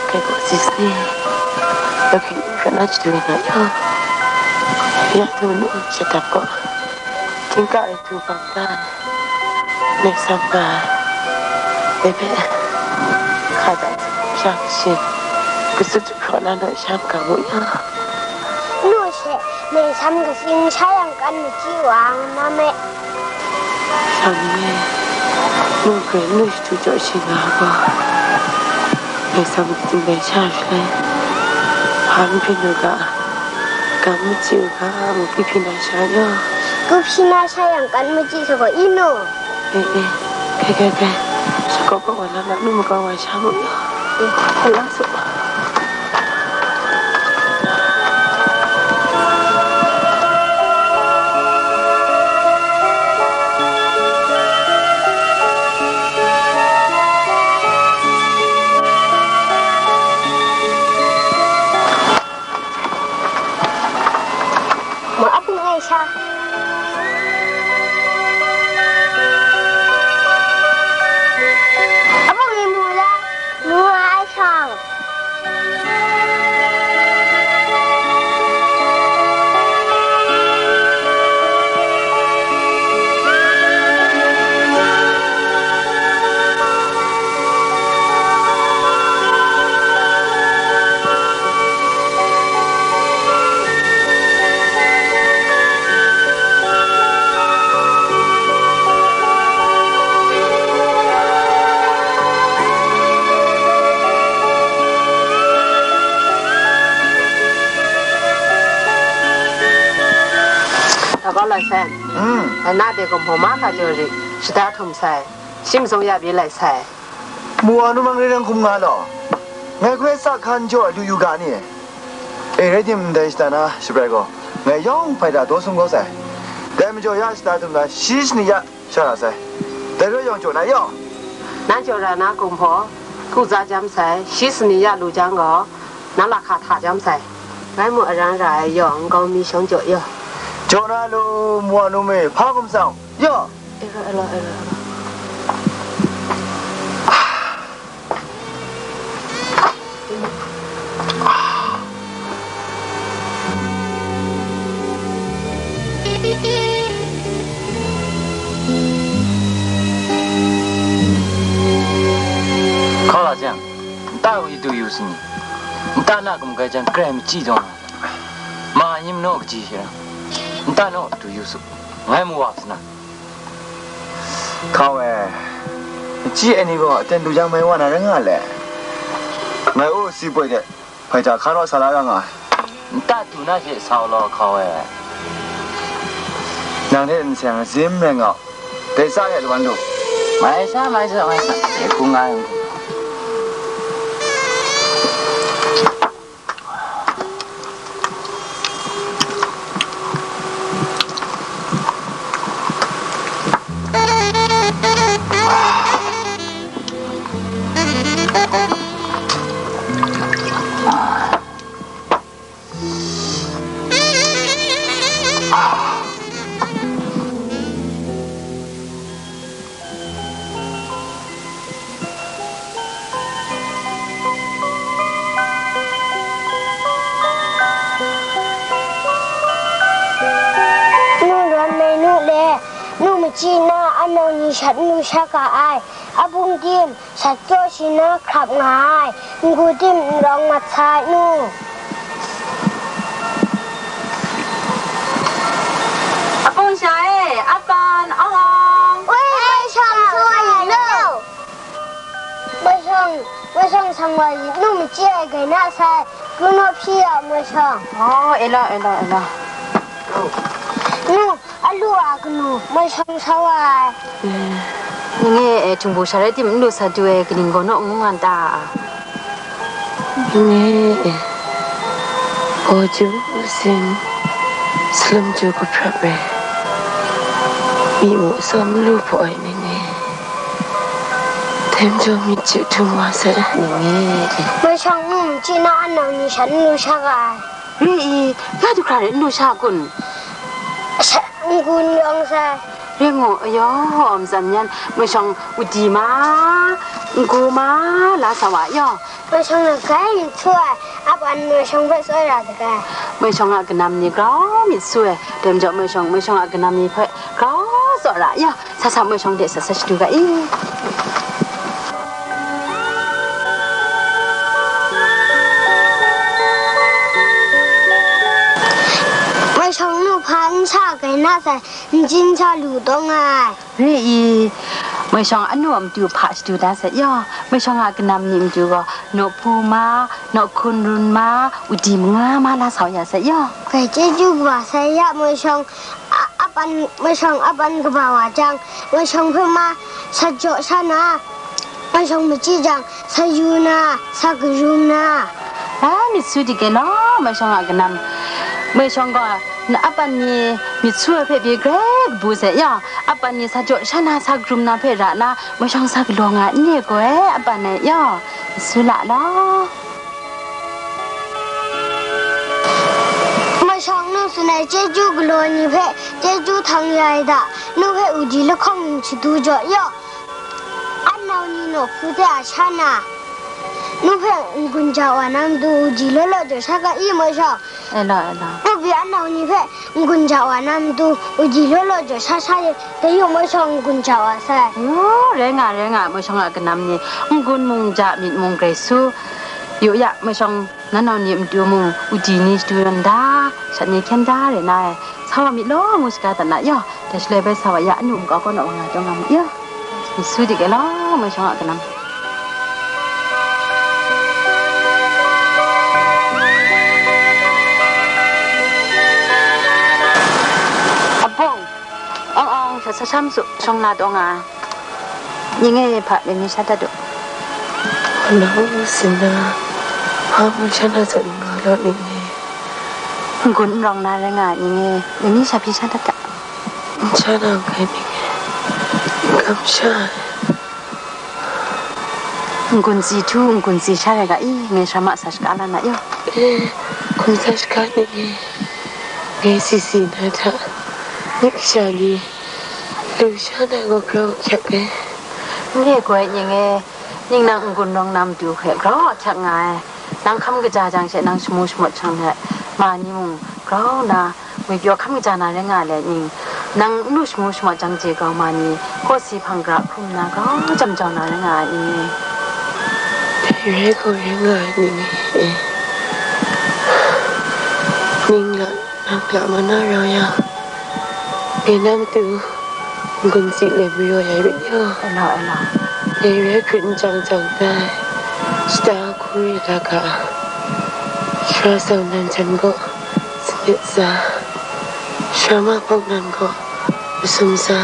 kai gaw si sai. Lapi lu hkra na shadu ya na yaw. Ya hte manu shadap gaw, htingga e du bang da ai, ngai sam nga ai, dai hpe, hka da hpra kashi, kasut jahpraw na naw sha maga mu ya. Nu she, ngai sam kashi n sha yang kan machyi wa nga na me. Sha ni e, nu hpe nu shadu jaw shi nga ai gaw, ngai sam kashi dai sha shaloi, hpa n hpring u ga, ga n machyi u ga, mu hpyi hpyi na sha yaw. Kup shi na sha yang kan machyi sa gaw, i nu? E, e, hkai, hkai, hkai. Shakaw kaw wa na, na nu makau wa sha mu. E, hkai la su. Ma, a bung ai sha. A bung i mu la, mu ai shang. Daw kau lai sai. Mm. Dai na de gaw hpaw mahkra jaw rit, shada htum sai, shi mazawng ya bye lai sai. Mu wa nu mang rai rai hkum nga law, ngai hpe sa hkan jaw ai lu yu ga ni? E, rai tim, ndai shada na shabrai gaw, ngai yawng hpaida daw sum kau sai. Dai majaw ya shada htum na shi shani ya sha ra sai. Dai rai yawng jaw na yaw. Nan jaw ra na kumhpaw, hku za jam sai, shi shani ya lu jang gaw, nan lahka hta jam sai. Ngai mu aran ra ai yaw, nkau mi shawng jaw yaw. Jaw na lu, mu wa nu me, hpa hkum tsang, yaw. E ra, e ra, e ra, e ra. Hkau la jang, nta gaw i du yu sa ni? Nta na gum kai jang, grai machyi taw nga. Ma ni manaw kaji hte ram, nta naw du yu su, ngai mu wa sa na. Hkau e, machyi ai ni gaw aten du jang mai wa na rai nga le. Ngai u si poi de, hpaida hka raw sa la ra nga ai. Nta du na hte sa u law, hkau e. Nang hte nseng zim rai nga u. Dai sa hte lawan lu. Mai sa, mai sa, mai sa. E hku nga ai. Nu Lawnnai nu le nu machyi na a nau ni shat n lu sha ga ai. A bung tim, sat kyaw shi na hkrap nga ai, n-gu tim n rawng mat sai, nu. A bung sha e, a pan, awng awng. Woi, mai shang sa wa yu lo. Mai shang, mai shang sang wa yu, nu machyi ai gai na sai, kru naw hpyi ya, mai shang. Oh, e la, e la, e la. Nu, a lu a kanu, mai shang sa wa ai. Ni nge, e, htingbu sha rai tim n lu sat du ai, kaning gaw naw n ngu nga n ta? Ni nge, e, baw chyu sin, salum chyu kahprap e, myi mu tsawm n lu hpaw ai ni nge, dai majaw myit chyu htum wa sai. Ni nge, e. Mai shang nu machyi na a nau ni shat n lu sha ga ai. Re i, ya du hkra rai n lu sha kun? Sha, n-gun yawng sai. Ring ngu, ayaw, matsan yan, mai shawng wudi ma, n-gu ma, la sa wa yaw. Mai shawng a gai myit su ai, a ban mai shawng hpe tsawra saga. Mai shawng a kanam ni grau myit su ai, dai majaw mai shawng, mai shawng a kanam ni hpe grau tsawra yaw. Sa sa mai shawng de sa sa shadu ga i. Mai shawng nu hpa n sa gai na sai, n jin sa lu dawng ai. Re i, mai shawng anu a matu hpa shadu da sai yaw, mai shawng a kanam ni matu gaw, naw hpu ma, naw hkun run ma, wudi manga ma la sau ya sai yaw. Gai chyeju wa sai ya, mai shawng a, a Pan, mashawng a pan kaba wa jang, mashawng hpe ma sa jaw sha na, mashawng machyi jang, sa yu na, sa karum na. A, myit su dik e law, mashawng a kanam. Mashawng gaw, na a pan ni myit su ai hpe pyi grai kabu sai, ya, a pan ni sa jaw sha na, sa karum na hpe ra na, mashawng sa galaw nga n re gaw ai, a pan e, ya, myit su la law. Mashawng nu tsun ai chyeju galaw ni hpe chyeju htang ya ai da, nu hpe udi lahkawng ning shadu jaw yaw. An nau ni nawk hpu de a sha na, nu hpe n-gun ja wa na matu udi law law jaw sha ga i, mashawng. E law, e law. Nu pyi an nau ni hpe n-gun ja wa na matu udi law law jaw sha sha ye, dai yu, mashawng n-gun ja wa sai. Yu, rai nga, rai nga, mashawng a kanam ni, n-gun mung ja, myit mung grai su. Yu ya, mashawng, nan nau ni matu mung udi ni shadu yawn da, shat ni hkyen da rai na ai, sa wa myit law ngu shaga dat na yaw, dai shaloi bai sa wa ya, anu nkau kaw naw wa nga taw nga mu yaw. Myit su dik e law, mashawng a kanam. Abawng, awng awng, sha sa sham su, shawng na taw nga ai. Ning e hpa, ning ni sha dat u. Hpa na u, sin na, hpa mu sha na zawn nga law, ning e. N-gun n rawng na rai nga ai, ning e, ning ni sha pyi sha dat ga. N sha na n kai, ning e, n kam sha ai. N-gun tsi htu, n-gun tsi sha rai ga i, ngai sha ma sa shaka la na yaw. E, hkum sa shaka, ning e, ngai si si na hta, nik sha ni, lu sha na gaw grau hkyak ai. N re gaw ai, ning e, ning nang n-gun rawng na matu hpe grau a hkyak nga ai. Nang hkam kaja jang she nang shamu shamawt shang let, ma ni mung grau na, ngwi pyaw hkam kaja na rai nga let, ning nang n lu shamu shamawt jang je grau ma ni, kawsi hpang gara hkrum na grau jam jau na rai nga ai, ning e. Dai rai gaw rai nga ai, ning e. Ning la, nang la ma na rau yang, ngai na matu n-gun tsi let mayu ai rit yaw. E law, e law. Dai rai hkrit n jang jang tai, shata hku re la ga, sara tsang nan jan gaw sanit tsa, sara ma hpawk nan gaw masum tsa,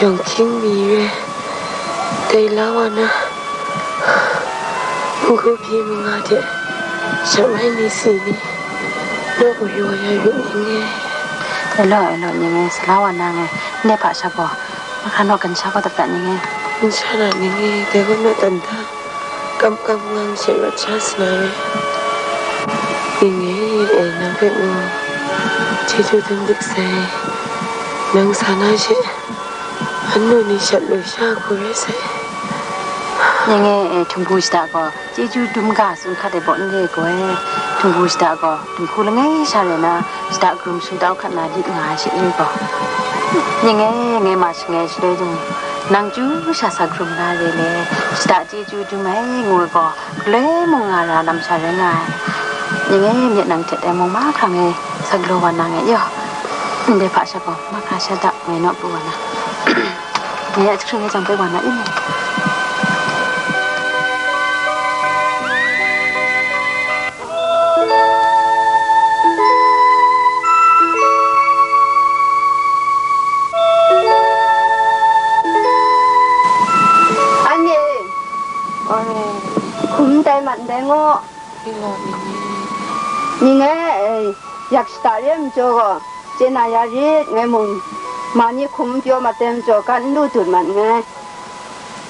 yawng hkying mi re, dai la wa na, n-gu pyi manga de, sha mai ni si ni, naw mayu ai rit, ning e. E law, e law, ning e, sa la wa na ngai, ndai hpa sha gaw, mahkra naw kan sha gaw dat dat, ning e. N sha na, ning e, dai gaw naw dan da, kam kam ngang she rawt sha sa na re. Ning e, e, nang hpe mung chyeju dum dik sai, nang sa na she, anu ni shat lu sha hku re sai. Ning e, e, htumbu shada gaw, chyeju dum ga tsun hkat ai baw n re gaw ai, htumbu shada gaw, dinghku langai sha rai na, shada karum sumtau hkat na lit nga ai she re gaw. Ning e, ngai ma shangai shaloi dung, nang chyu sha sa karum na re le, shada chyeju dum ai ngu ai gaw, galoi mung nga ra lam sha rai nga ai. Ning e, myit nang hte dai mung mahkra ngai sa galaw wa na ngai yaw. Ndai hpa sha gaw, mahkra sha da ngai naw pru wa na. Ngai a jahkring e jang bai wa na i? Anhte, hkum tai mat ndai ngaw. Ning e, yak shada re ai majaw gaw, chye na ya rit, ngai mung ma ni hkum n pyaw mat ai majaw, gat n lu dut mat nngai.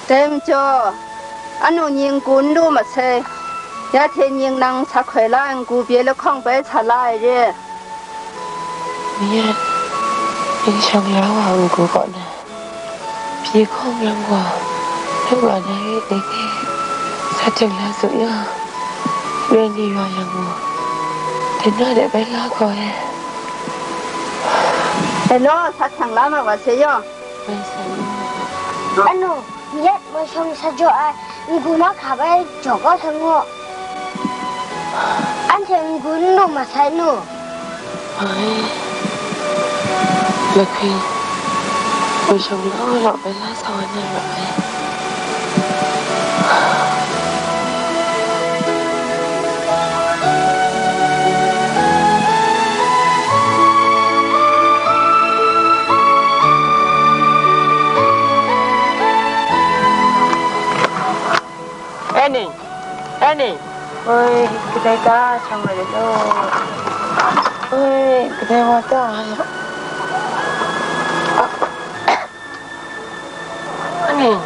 Dai majaw, anu ni n-gun n lu masai, ya hte ning nang sa hkoi la ai n-gu pyi lahkawng bai sa la ai re. Myen, ning shawng la wa n-gu kaw na, pyi hkawng yang gaw, lup la na rit, ning e, sa teng la su yang, rai ni wa yang gaw, dai na de bai la gaw e. Hello, sa hkyang la na wa se yaw. Anu, myit mashawng sa jaw ai, n-gu mahkra bai jaw kau sa ngu. Anhte n-gu n lu masai nu? Ai, lahkwi, mashawng law law bai la sa wa na ra ai. Annie, Annie. Oi, kadai ta shang rai law. Oi, kadai wa ta. Annie,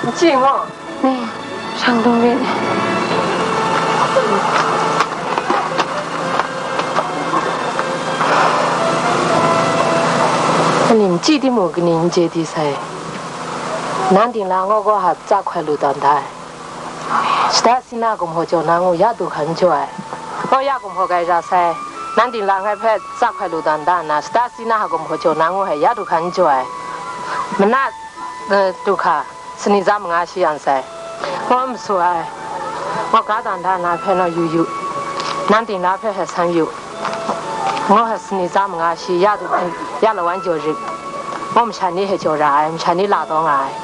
n chye gaw. Ni, shang dung rit. Annie, n chye timung, kaning n chye di sai. Nan dingla ngaw gaw hap tsa hkoi lu tawn da ai. Shada si na gumhpaw jaw na ngu ya du hkan n jaw ai. Ngaw ya gumhpaw gai ra sai. Nan dingla ngai hpe tsa hkoi lu dan da nna, shada si na a gumhpaw jaw na ngu hpe ya du hkan n jaw ai. Mana, eh, du hka, sani tsa manga shi yan sai. Ngaw masu ai. Ngaw ga dan da nna hpe naw yu yu. Nan dingla hpe hpe san yu. Ngaw hpe sani tsa manga shi ya du, ya lawan jaw rit. Ngaw masha ni hpe jaw ra ai, masha ni la taw nga ai.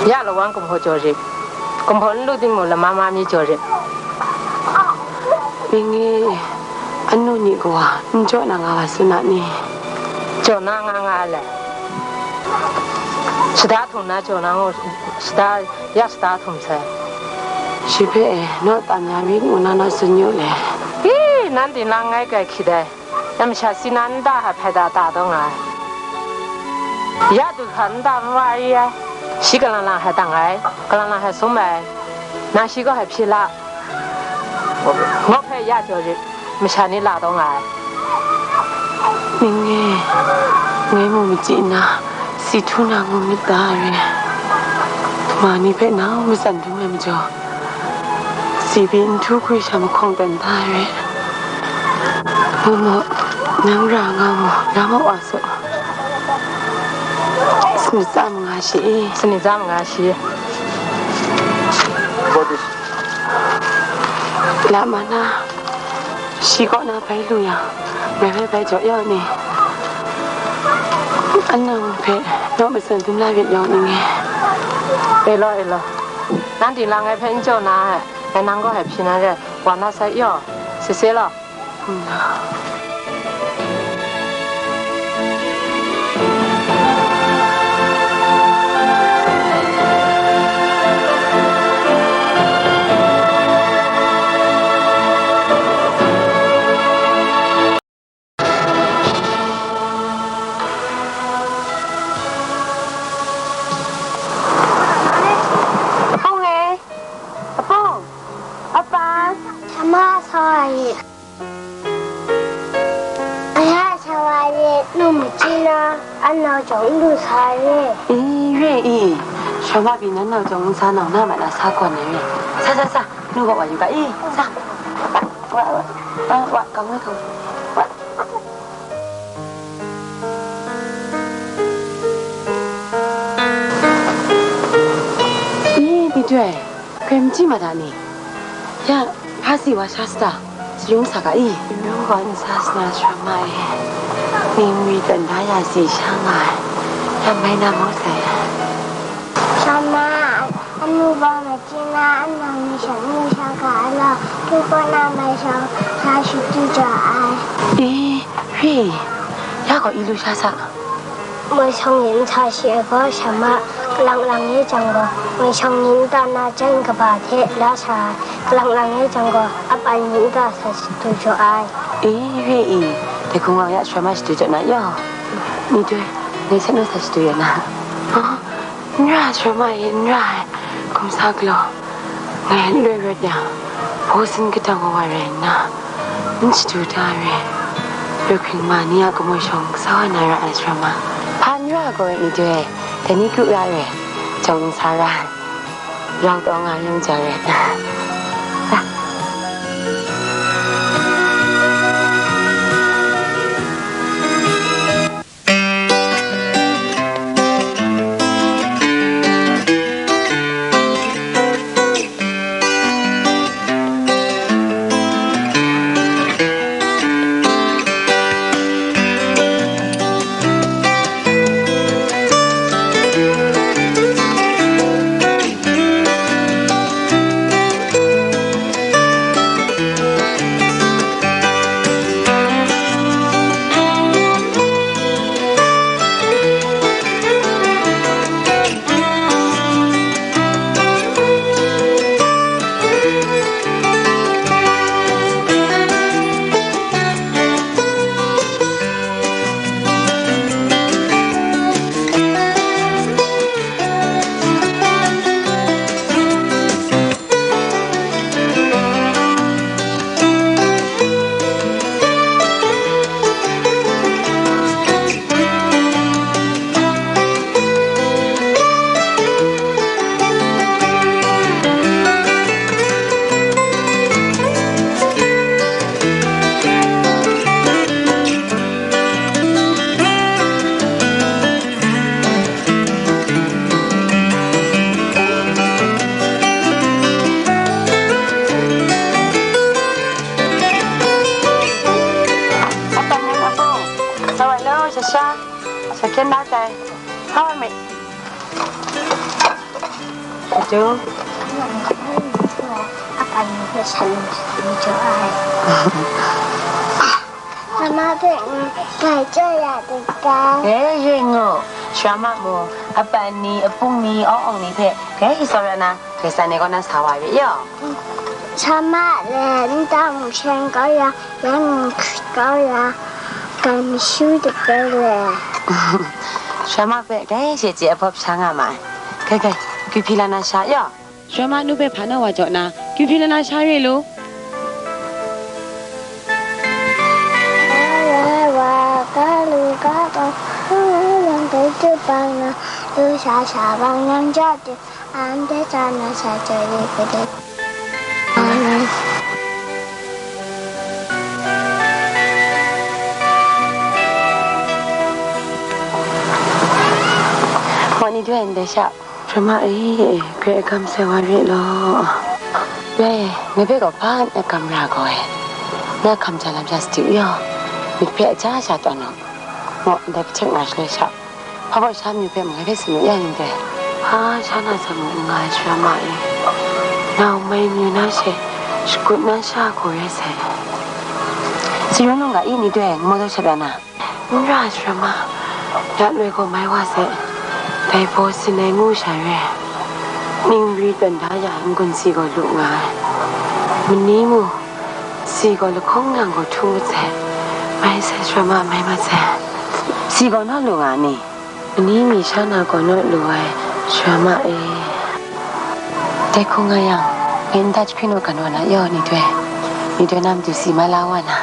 Ya lawan gumhpaw jaw rit. Gumhpaw n lu timung, lama ma mi jaw rit. Mying e, anu ni kawa n jaw na nga wa tsun a ni? Jaw na nga nga ai le. Shada htum na jaw na ngu, shada, ya shada htum sai. Shi hpe e, naw tam ya myit ngu na naw tsun yu le. Hi, nan dingla ngai kai hkyi dai. Ya masha si na nta hpe hpai da ta taw nga ai. Ya du hka nta mawa ri ai. Shi kalang lang hpe dang ai, kalang lang hpe sum ai. Nang shi kaw hpe hpyi la. Ngaw hpe ya jaw rit, masha ni la taw nga ai. Mying e, ngai mu machyi nna, si htu na ngu myit da re. Ma ni hpe nau matsan dum ai majaw, si pyi n htu hkwi sha mahkawng dan da re. Mu mu, nang ra nga mu, ra mu wa sut. Sani tsa manga shi e. Sani tsa manga shi. La ma na, shi kaw na bai lu yang, ngai hpe bai jaw ya u ni? Anang hpe naw matsan dum la rit yawng ni nge. E law, e law. Nang dingla ngai hpe n jaw na ai, ngai nang kaw hpe hpyi na re, wa na sai yaw, sese law. Hpung e, hpung, apa, sama sa ai. Aya shawa ye, nu machyi na, anau jawng n lu sa ye. I, re i, shawa pyi nan nau jawng n sa nau na ma na sa gawn ai re. Sa, sa, sa, nu gaw wa yu ga i, sa. Wa, wa, wa, wa, kang wai, kang wai, wa. I, Myit Doi. Hkoi machyi ma da ni? Ya, hpa si wa sha sata, sarung sa ga i? Yu gaw n sa sa na, sara ma e. Ning mi dan da ya si sha nga ai. Ya mai na mu sai. Sara ma, anu gaw machyi na, anang ni sha ni sha ga ai law, yu gaw na mai sha, sha shadu jaw ai. E, re, ya gaw i lu sha sa. Moi shawng ni nsa shi ai gaw, sara ma, kalang lang e jang gaw, moi shawng ni nta na jan kaba hte la sa ai, kalang lang e jang gaw, ap ai ni nta sa shadu jaw ai. E, re i, dai hkungga ya sara ma shadu jaw na yaw. Myit Doi, ngai hte naw sa shadu ya na. N ra, sara ma e, n ra ai, hkum sa galaw. Ngai n loi rawt yang, hpaw sin kadang wa wa rai nna, n shadu da ai re. Rawt hkring ma ni a kamoi shawng kasa wa na ra ai sara ma. Hpa n ra gaw rai ni de, dai ni kru ra ai re, jawng n sa ra ai, rau taw nga yang ja rai. Sa. Apan ni hpe shan ni jaw ai. Mama hpe ngai chye ya dai. E, ring ngu, Sharama mu, apan ni, apung ni, awng awng ni hpe grai tsawra na, grai san ai kaw na sa wa re yaw. Sharama le nta mung shan kau ya, yang mung hkrit kau ya, grai mashu de bai le. Sharama hpe grai she chye ahpawp sha nga ma ai. Grai grai, kyu hpyi la na sha yaw. Sharama nu hpe hpa naw wa jaw na, kyu hpyi la na sha re lu. Wa ga lu ga bang, yang dai tu bang na, lu sha sha bang yang ja tu, an de ja na sha ja ye gu de. Amen. Wa ni doi ndai sha. Sharama e, grai gam sai wa re law. Ya e, ngai hpe gaw hpa na gam ra gaw e, na hkam ja lam ja sadi u yaw, myit hpe aja sha tawn u. Maw, ndai kahte nga shaloi sha, hpa baw sha myu hpe mung ngai hpe tsun u ya, ni doi. Hpa sha na zawn mung n nga ai, Sharama e, nau mai myu na she, shakut na sha hku rai sai. Tsin rawng lawng ga i, ni doi, ngu maw tau shap ya na? N ra, Sharama, ya loi gaw mai wa sai, dai baw sin ai ngu sha re, ningri tawn da ya ai n-gun si gaw lu nga ai, mani mu, si gaw lahkawng nang gaw htu mat sai, mai sai, Sharama, mai mat sai. Si gaw naw lu nga ni? Mani mi sha na gaw naw lu ai, Sharama e. Dai hku nga yang, ngai nta jahpring naw gan wa na yaw, ni doi, ni doi na matu si mai la wa na.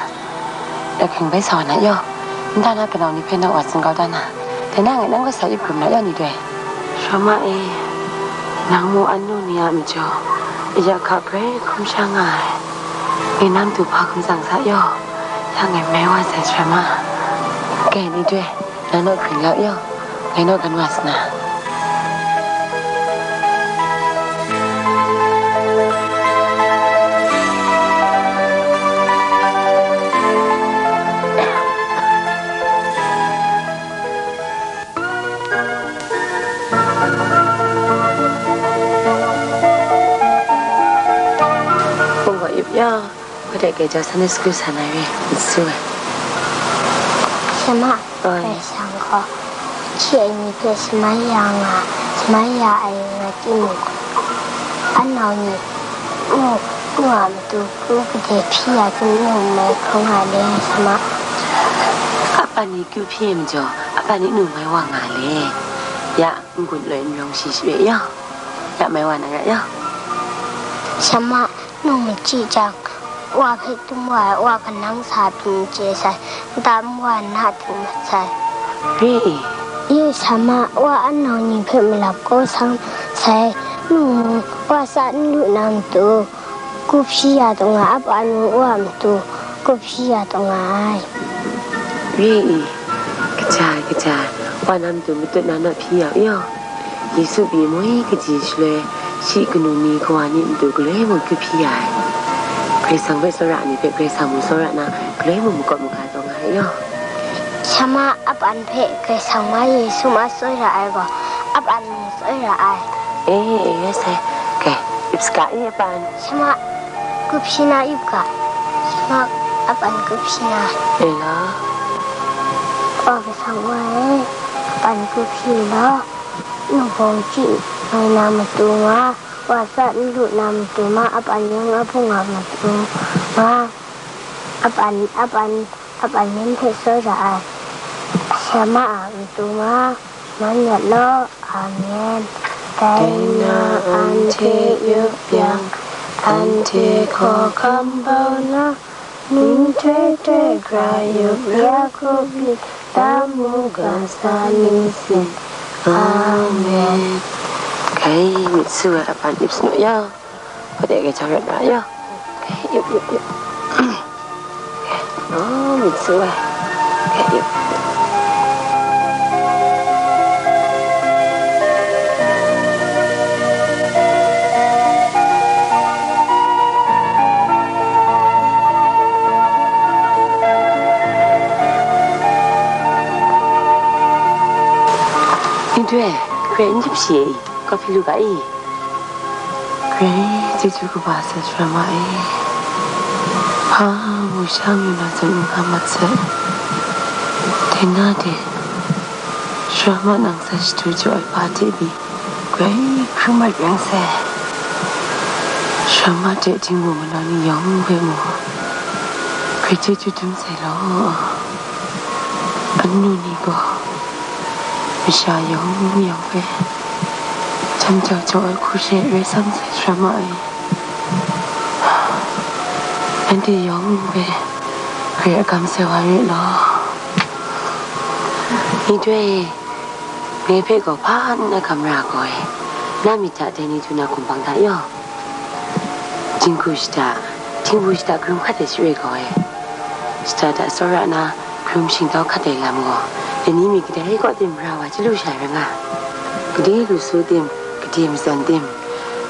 Ahkying bai sa wa na yaw, nta na kanau ni hpe naw wa tsun kau da na, dai na ngai nang kaw sa yup hkrum na yaw, ni doi. Sharama e, nang mu annu ni a majaw, aya hka grai hkrum sha nga ai. Ngai na matu hpa hkum tsang sa yaw, ya ngai mai wa sai, Sharama. Kai, ni doi, nang naw hkring lau yaw. Ngai naw gan wa sa na. Hpung gaw ip ya. Hkoi de, grai jaw Sunday school sa na re, n su ai. Sharama, oi. Karai Kasang gaw, hti ai ni hpe shamai ya nga, shamai ya ai nga timung, anau ni nu, nu a matu, nu gade hpyi ya tim nu mai hkau nga le, Sharama? Apan ni kyu hpyi ai majaw, apan ni nu mai wa nga le. Ya, n-gun loi n rawng shi shi re yaw. Ya mai wa na ra yaw. Sharama, nu machyi jang, wa hpe dum wa ai wa kanang sa pyi n chye sai, nta nwa na ting mat sai. Re e. Ye, Sharama, wa anau ni hpe malap kau sang sai, nu mung wa tsa n lu na matu, kyu hpyi ya taw nga, apa nu wa matu, kyu hpyi ya taw nga ai. Re e, kaja ai, kaja ai, wa na matu matut na naw hpyi ya u yaw. Yesu pyi moi kaji shaloi, shi kanu ni kawa ni matu galoi mung kyu hpyi ya ai. Karai Kasang hpe tsawra ai ni hpe Karai Kasang mung tsawra na, galoi mung makawp maga taw nga ai yaw. Sharama, apan hpe Karai Kasang ma Yesu ma tsawra ai gaw, apan mung tsawra ai. E, e, rai sai. Kai, ip saga i, apan. Sharama, kyu hpyi na ip ga. Sharama, apan kyu hpyi na. E la. Kawa Kasang wa e, apan kyu hpyi law. Nu hpawng chyi mai na matu nga, wa tsa n lu na matu nga, apan yawng a hpung a matu nga, apan, apan, apan yin hte tsawra ai, Sharama a matu nga, man yawt law. Amen. Dai na anhte yup yang, anhte hkawhkam bau na, nhtoi hte gra yup ya hku pyi, damu ga sa nsin. Amen. Kai, myit su ai, apan ip sanu ya. Hkoi de, grai jaw rawt ra ya. Kai, ip, ip, ip. Kai, oh, myit su ai. Kai, ip. Ni doi, grai n jip shi e i? Kawhpi lu ga i? Rai, chyeju kaba sai, sara ma e. Hpa mu sha mu na zawn n nga mat sai. Dai na de, sara ma nang sa shadu jaw ai hpa de pyi, grai hkrum mat yang sai. Sara ma de htingbu malau ni yawng hpe mu, grai chyeju dum sai law. Anu ni gaw masha yawng yawng hpe jam jau jaw ai hku she rai sam sai, sara ma e. Anhte yawng hpe grai agam sai wa rit law. Ni doi, ngai hpe gaw hpa n agam ra gaw e, na myit hta dai ni du na hkum hpang hta yaw. Jinghku shada, htingbu shada, karum hkat ai share gaw e, shada da tsawra na karum shingtau hkat ai lam gaw, dai ni mi kadai kaw tim mara wa chyalu sha rai nga. Gade lu su tim, gade matsan tim,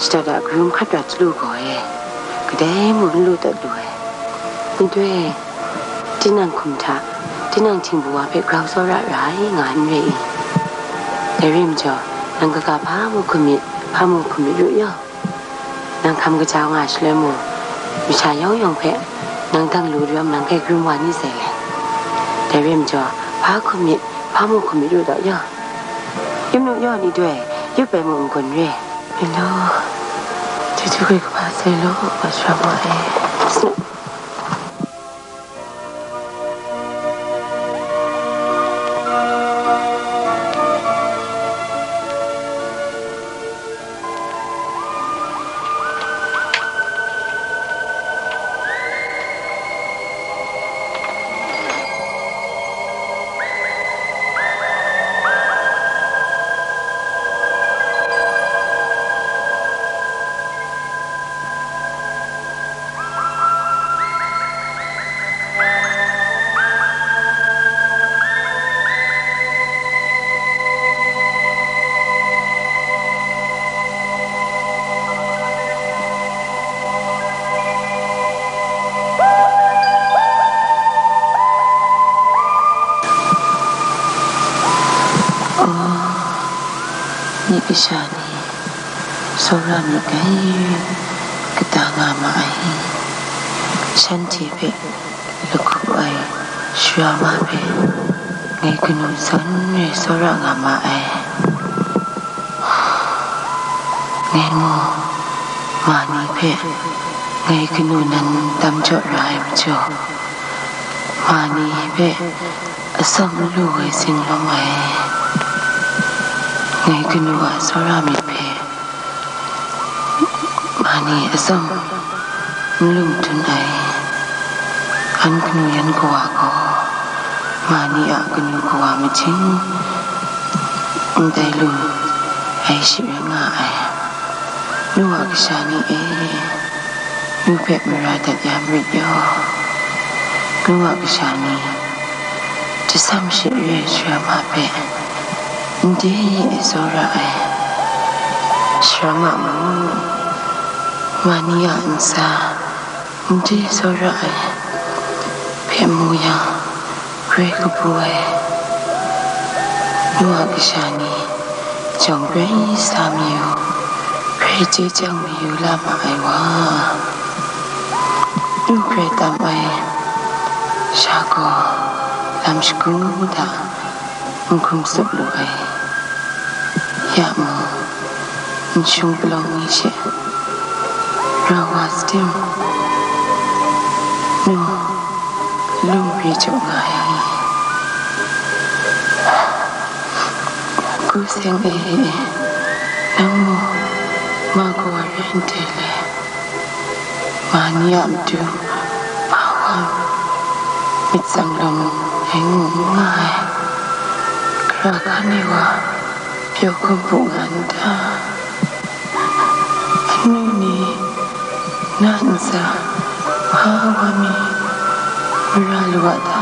shada da karum hkat ra chyalu gaw e, kadai mung n lu dat lu ai. N doi, tinang hkum hta, tinang htingbu wa hpe grau tsawra ra ai nga n rai i? Dai rai majaw, nang kaga hpa mu hkum myit, hpa mu hkum myit ru yaw. Nang hkam kaja nga shaloi mung, masha yawng yawng hpe nang dang lu rawm nang hpe karum wa ni sai le. Dai rai majaw, hpa hkum myit, hpa mu hkum myit ru daw yaw. Yum nu yaw ni doi, yup ai mung n-gun re. Milo, chyeju grai kaba sai law, wa sara ma e. Myit kasha ni, tsawra myit gai kata nga ma ai, shanhte hpe lahku ai sara ma hpe ngai kanu zawn re tsawra nga ma ai. Ngai mung, ma ni hpe ngai kanu nan tam jaw ra ai majaw, ma ni hpe atsawm n lu ai sin lawm ai. Ngai kanu a tsawra myit hpe ma ni atsawm n lu madun ai. An kanu yan kawa gaw ma ni a kanu kawa majing ndai lu ai shi rai nga ai. Nu a kasha ni e, nu hpe mara dat ya marit yaw. Nu a kasha ni, jasam share sara ma hpe n de e tsawra ai. Sara ma mung, ma ni a ntsa n de tsawra ai hpe mu yang, grai kabu ai. Nu a kasha ni, jawng grai sa mayu, grai chye chyang mayu la ma ai wa, nu grai tam ai, sha gaw lam shagu hta n hkum tsup lu ai. Ya mung, n shung palawng ni she rau wa sadim, nu lung re jaw nga ai. Ku seng e, nang mung ma kawa rai ndai le? Ma ni a matu hpa wa myit tsang lawm ai ngu n nga ai. Gara hkan e wa pyaw hkum pu nga n ta? Anu ni, na ntsa hpa wa mi mara lu a ta?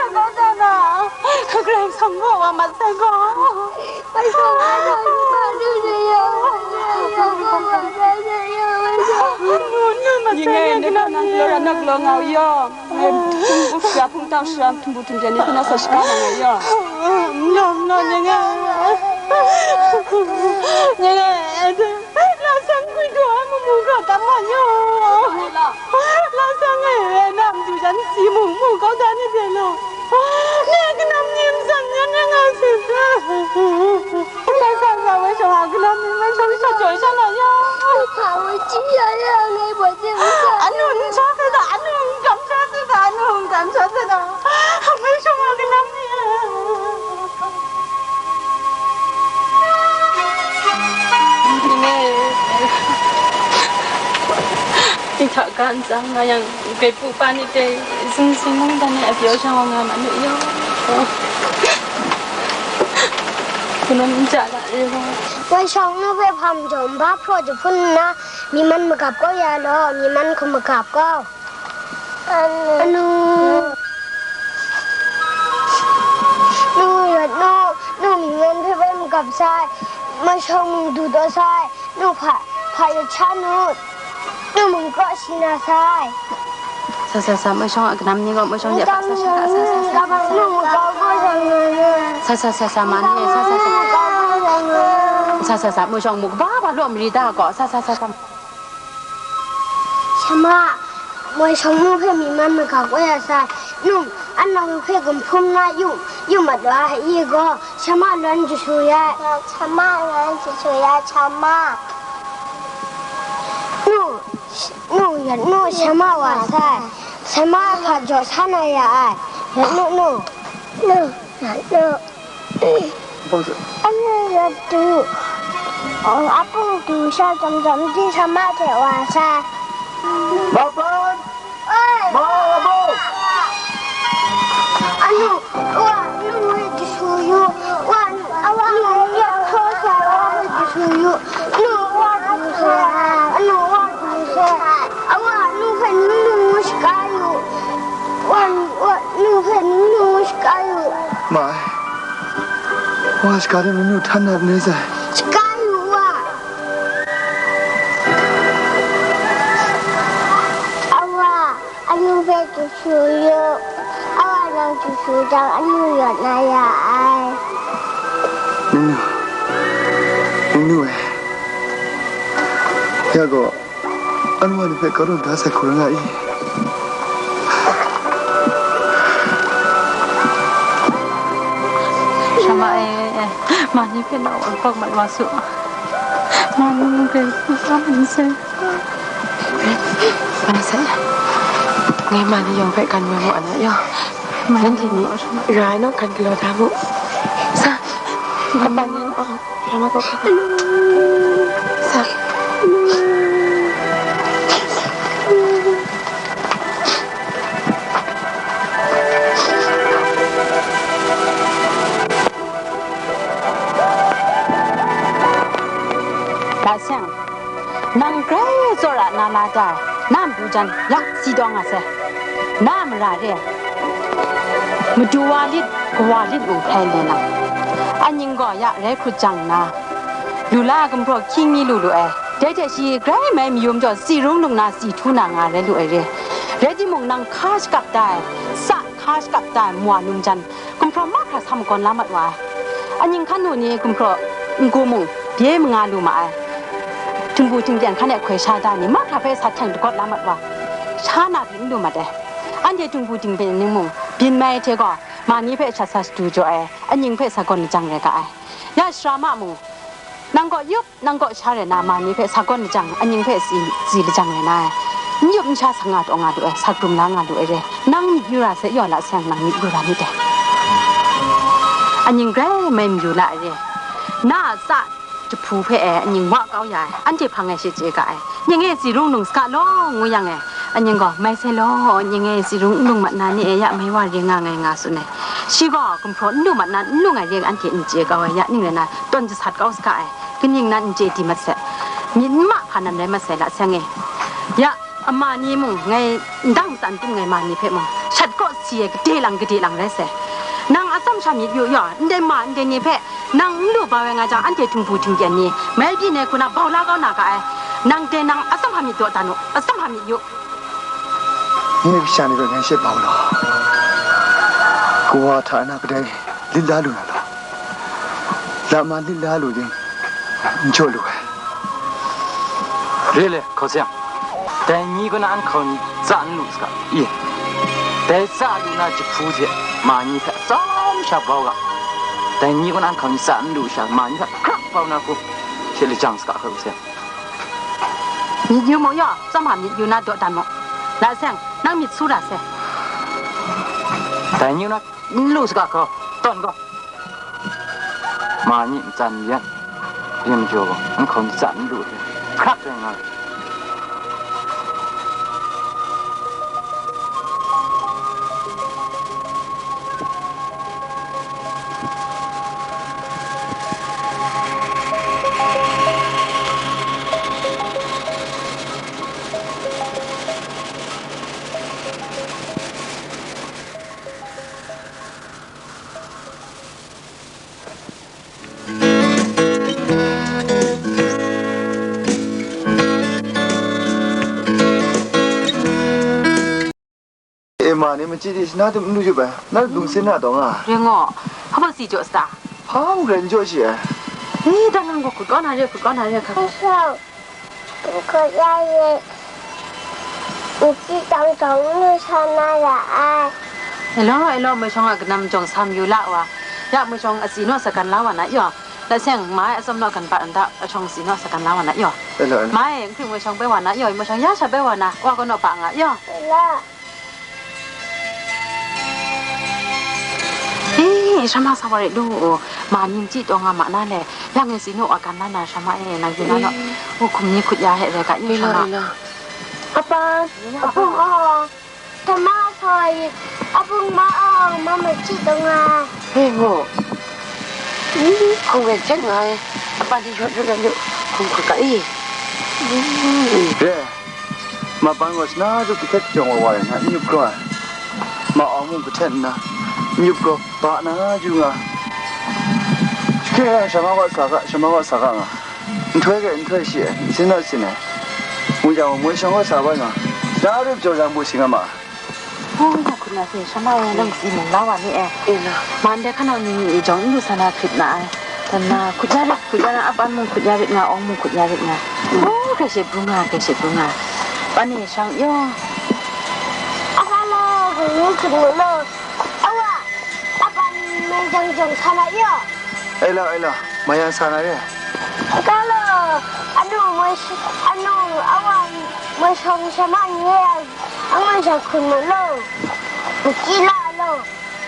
Karai Kasang gaw wa mat sai gaw. Bai shawng ai gaw, bai shawng ai gaw, bai shawng ai gaw, bai shawng ai gaw, bai shawng ai gaw, bai shawng ai gaw. Nu, nu, mat sai, nang galaw, nang galaw nga u yaw. Ai, hpung, hpung, hpung tang shara, hpung hpung hpung ni hpung na sa shaka na nga yaw. Nang, nang, nang, nang. Nang, nang, nang. Lasang gwi du ai mu mu ga tam ma yaw. Lasang e, na matu jan si mu mu kau da ni de lo. Ne kanam ni msan yan nga si. Lasang sa wai shawng a kanam ni mai shawng sha jaw sha na ya. Hpa wai chi ya ya ngai boi de. Anu n sha se da, anu n kam sha se da, anu n kam sha se da. Mai shawng a kanam ni. Ni hta ga ntsa nga yang, grai pu pa ni dai, zing zing mungdan ai a pyaw shang wa nga ma nu yaw. Kunam n ja la re wa. Wai shawng nu hpe hpa majaw nba hpraw jahpun nna, myi man magap kau ya law, myi man hkum magap kau. Anu. Nu rat nu, nu myi man hpe bai magap sai, mashawng mung du taw sai, nu hpa, hpa yawt sha nu, nu mung kraw shi na sai. Sa, sa, sa, mashawng a kanam ni gaw mashawng de, sa, sa, sa, sa, sa, sa, sa, sa, ma ni, sa, sa, sa, sa, sa, sa, sa, mashawng mu kaba ba law mari da gaw, sa, sa, sa, sa. Shama, moi shawng nu hpe myi man magap koi ya sai, nu, anang hpe gumhpum na yu, yu mat wa ai i gaw, shama lan jashu ya, shama lan jashu ya, shama. Nu, sh-, nu, ya nu, shama wa sai, shama hpa jaw sa na ya ai, ya nu, nu. Nu. Anu ya du, a pung du sha jam jam di sa ma hte wa sa. Ma ban? Ma bu? Anu, wa, anu hpe du su yu. Wa, anu, anu ya hkaw sa wa hpe du su yu. Anu, wa du se. Anu, wa du se. Awa, anu hpe ning ngu shaka yu. Wa, wa, anu hpe ning ngu shaka yu. Ma ai, wa shaka de manu htan na n rai sai. Shaka yu wa. Awa, anu hpe du su yu. Awa nang du su jang, anu yawt na ya ai. Manu, manu e, ya gaw, anu wa ni hpe kau daw da sai hku rai nga i? Shama e, ma ni hpe naw wa hkawk mat wa su. Ma ni hpe hkawk mat wa su. Rai sa, ngai ma ni yawng hpe gan wa mu ana yaw. Nanhte ni ra ai naw, gan galaw da mu. Sa, kaban ni naw. Sa. La seng, nang grai tsawra na la da ai, na matu jan ya si dawng nga sai. Na a mara re ai, madu wa lit, kawa lit mung hpai n le nang, a nying gaw ya rai hkrut jang nna, lu la ai gumhpraw hkying mi lu lu ai. Dai hte shi grai mai mayum jaw, si rung lung na si htu na nga rai lu ai re. Rai timung, nang hka shakap da ai, sa hka shakap da ai, mawa num jan, gumhpraw mahkra sa magawn la mat wa ai. Anying hkan nu ni gumhpraw n-gu mung, bye manga lu ma ai. Htingbu htingpyan hkan e hkoi sha da ni mahkra hpe sa hkyang dagawt la mat wa, sha na pyi n lu mat ai. Anhte htingbu htingpyan ni mung, byin mai ai hte gaw, ma ni hpe shat sa shadu jaw ai, anying hpe sa gawn lajang rai ga ai. Ya shara ma mung, nang kaw yup, nang kaw sha rai na, ma ni hpe sa gawn lajang, anying hpe tsi, tsi lajang rai na ai. N yup n sha sa nga taw nga lu ai, sa krum la nga lu ai re. Nang myit yu ra sai, yaw la sayang, nang myit yu ra myit dai. Anying grai mai mayu la ai re. Na a tsa jahpu hpe e anying wa kau ya ai, anhte hpang e shi chye ga ai. Nying e tsi rung lung saga law, ngu yang e, anying gaw, mai sai law, nying e tsi rung n lung mat na ni e ya mai wa re nga ngai nga tsun ai. Shi gaw gumhpraw n lu mat na, n lung ai re anhte n chye kau ai, ya ning rai na, tawn jasat kau saga ai. Kaning nan n chye di mat sai, myit n ma hpa nan rai mat sai, la seng e. Ya, ama ni mung ngai ndang tsan tum ngai ma ni hpe mung, shat kaw si ai gade lang gade lang rai sai. Nang atsam sha myit yu yaw, ndai ma ndai ni hpe nang n lu bau ai nga jang, anhte htingbu htingpyan ni, mai byin ai hku na bau la kau na ga ai. Nang dai nang atsam hpa myit daw dan u, atsam hpa myit yu. Nye kasha ni hpe ngai she bau law, kawa hta na kadai lit la lu na law, lama lit la lu jing, n jaw lu ai. Re le, hkau seng, dai ni kaw na an hkau ni tsa n lu saga i? Dai tsa lu na jahpu hte ma ni hpe atsam sha bau ga, dai ni kaw na an hkau ni tsa n lu sha, ma ni hpe hkrak bau na hku, she lajang saga hkau seng. Myit yu mu yaw, tsawmhpa myit yu na daw dan mu. La seng, nang myit su ra se. Dai ni kaw na n lu saga hkau, tawn gaw. Ma ni ntsan yan, rim jaw gaw, n hkau ni tsa n lu hte, hkrak rai nga. Chyi di, shi na dum n lu yup ai, na dung sin na dawng a. Ring gaw, hpa baw si jaw sa ta? Hpa mung rai n jaw shi ai. Ni, dan lang gaw hkut kau na re, hkut kau na re, hka. N shawng, n hkut ya ye, n chyi tang tang n lu sa na ra ai. E law, e law, moi shawng a kanam jawng sa mayu la wa, ya moi shawng a si naw sa gan la wa na yaw, la seng, mai a tsawm naw gan pa nta, a shawng si naw sa gan la wa na yaw. E law, e law. Mai, n hkring moi shawng bai wa na yaw, moi shawng ya sha bai wa na, wa gaw naw pa nga yaw. E law. E, Shama sa wa rit lu u, ma ni n chyi taw nga ma na le, yang e si nu wa gan la na Shama e, nang yu na naw, u hkum ni hkut ya he re ga i Shama. Apa, apung aw, Shama sa wa rit, apung ma aw, ma ma chyi taw nga. He ngo. Hkung rai hten nga ai, apa ni yawt yu rai lu, hkung hkut ga i. Re. Ma ban gaw shana rup kahtet jawng wa wa ai, na n yup kraw ai. Ma awng mung kahtet nna, n yup kraw, ba na yu nga. Shahkye yang shama wa sa ga, shama wa sa ga nga. Nhtoi gai nhtoi shi ai, nsin naw sin ai. Mu jang, moi shawng wa sa bai nga. Shana rup jaw yang bu shi nga ma. Oh, ya hkut na se, shama e, nang si mung la wa ni e. E na. Man de hkanau ni ni jawng n lu sa na hkrit na ai. Dan na, hkut ya rit, hkut ya rit, apan mung hkut ya rit nga, awng mung hkut ya rit nga. Oh, hkrai she bru nga, hkrai she bru nga. Pan e shang yaw. Awa lo, hkut mu lo. Awa, apan mung jang jang sa na yaw. E lo, e lo, ma ya sa na re. Awa lo, anu moi sh-, anu awa moi shawng shama ni e, angun sha hkun mu lo. Mu chyi la lo.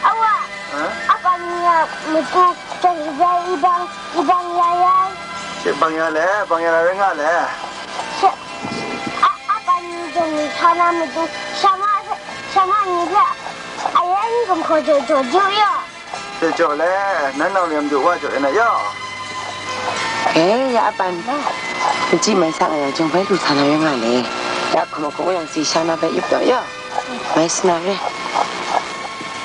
Awa, eh? Apa ni a matu jang shabai ibang, ibang ya ya. She bang ya le, bang ya la rai nga le. She, a, apa ni jang ni sa na matu, shama, shama ni hpe ayan gumhkaw jaw jaw du ya. Jaw jaw le, nan nau liam du wa jaw e na yaw. E, ya apan, machyi mai sa nga yang, jawng bai lu sa na rai nga le. Ya hkum hkum yang si sha na bai yup taw yaw. Mai sa na re.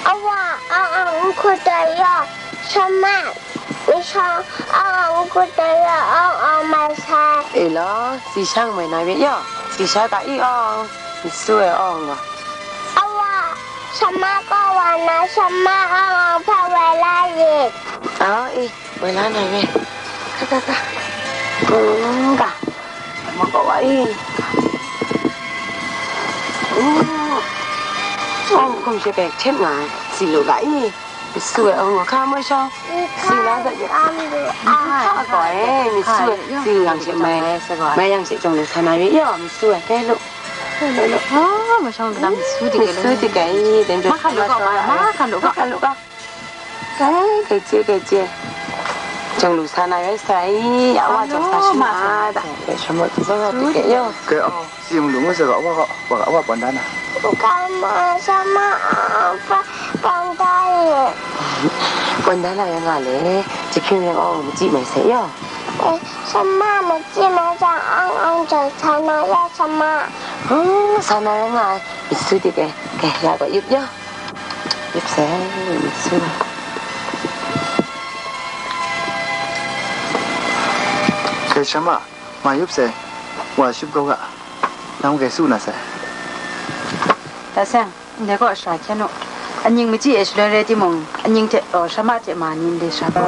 Awa, ang ang n hkut ai yaw, shaman. Mishang, ang ang n hkut ai yaw, ang ang mai sai. E law, si sha mai na re yaw. Si sha ga i awng, n su ai awng gaw. Awa, shama kaw wa na, shama ang ang hpe woi la rit. Aw, e, woi la na re. Ka, ka, ka. Mm, ka. Shama kaw wa i. Mm. Awng hkum she bai hten nga ai, si lu ga i. N su ai awng gaw, hka moi shawng, si la dat yu. Hka gaw e, n su ai, si yang she mai, mai yang she jawng lu sa na re yaw, n su ai, kai lu. Kai lu. Ah, moi shawng kadang su di kai lu. Su di kai, den ma hka lu gaw, ma, ma hka lu gaw. Ma hka lu gaw. Kai, kai chye, kai chye. Jawng lu sa na rai sai, ya wa jawng sa shi ma da. Kai shamo tu sa di kai yaw. Kai aw. Tsim lu ngu sa ga, wa ga, wa ga, wa pon dan na. Kama sama apa pon dan ye? Pon dan na ya nga le, jahkying ring awng machyi mai sai yaw. Eh, sama machyi mai jang ang ang jang sa na ya sama. Hmm, sa na ya nga, mitsu di ke, ke, ya ga yup yaw. Yup sai, mitsu. Ke sama. Ma yup sai, wa shup kau ga, nang gai su na sai. Ta seng, ndai gaw shara hkyen u. Aning machyi e shaloi rai timung, aning hte, oh, shama hte ma ni ndai shara gaw.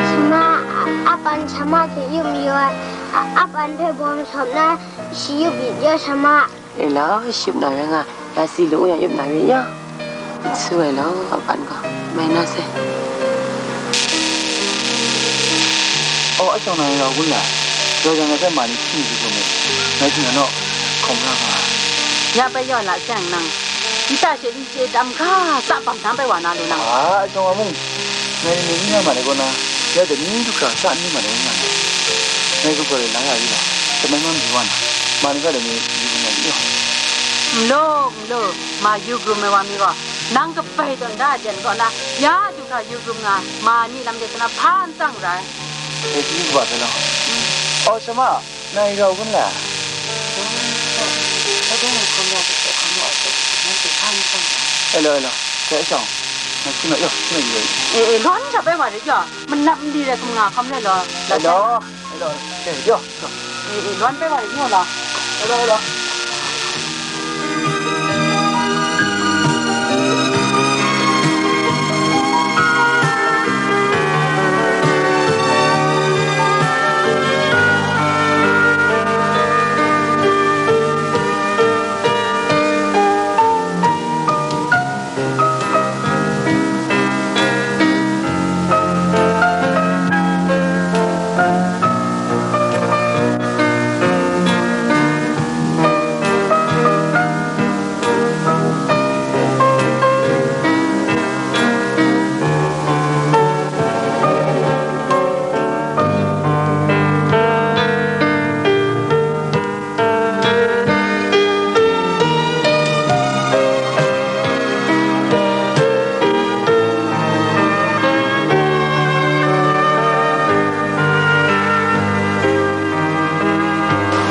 Shama, a, apan shama hte yup mayu ai, a, apan hpe bawm shawm na, shi yup myit ya, shama. E lau, shi yup na rai nga, ya si lu yang yup na rai ya. N su ai lau, apan gaw, mai na sai. Oh, a shawng na ya gun la, yawng yang na sai ma ni hpyi su mu, ngai hpyi na naw, hkawm ra nga. Ya bai yaw la seng nang, nta she n chye tam ga, sa bang dang bai wa na lu nang. Ah, a shawng wa mung, ngai ni ni ya ma dai gaw na, ya dai ni du hkra sa n ni ma dai nga. Ngai gaw gaw rai la ya yu la, tamai ma mayu wa na, ma ni ga dai ni yu gun ya yu. N law, n law, ma yu grum ai wa mi gaw, nang kabai tawn da ai jan kaw na, ya du hkra yu grum nga, ma ni lam de sa na hpa n tsang rai. Dai hpyi kaba sai law. Aw, Shama, nang rau kun la? Hello, hello. Dai shawng, nang hpyi ma, yo, hpyi ma, yo. E, e, lun sha bai wa de, yo. Manap mali de, kum nga hkam le law. Hello, hello. Dai, yo, yo. E, e, lun bai wa de, yo, law. Hello, hello.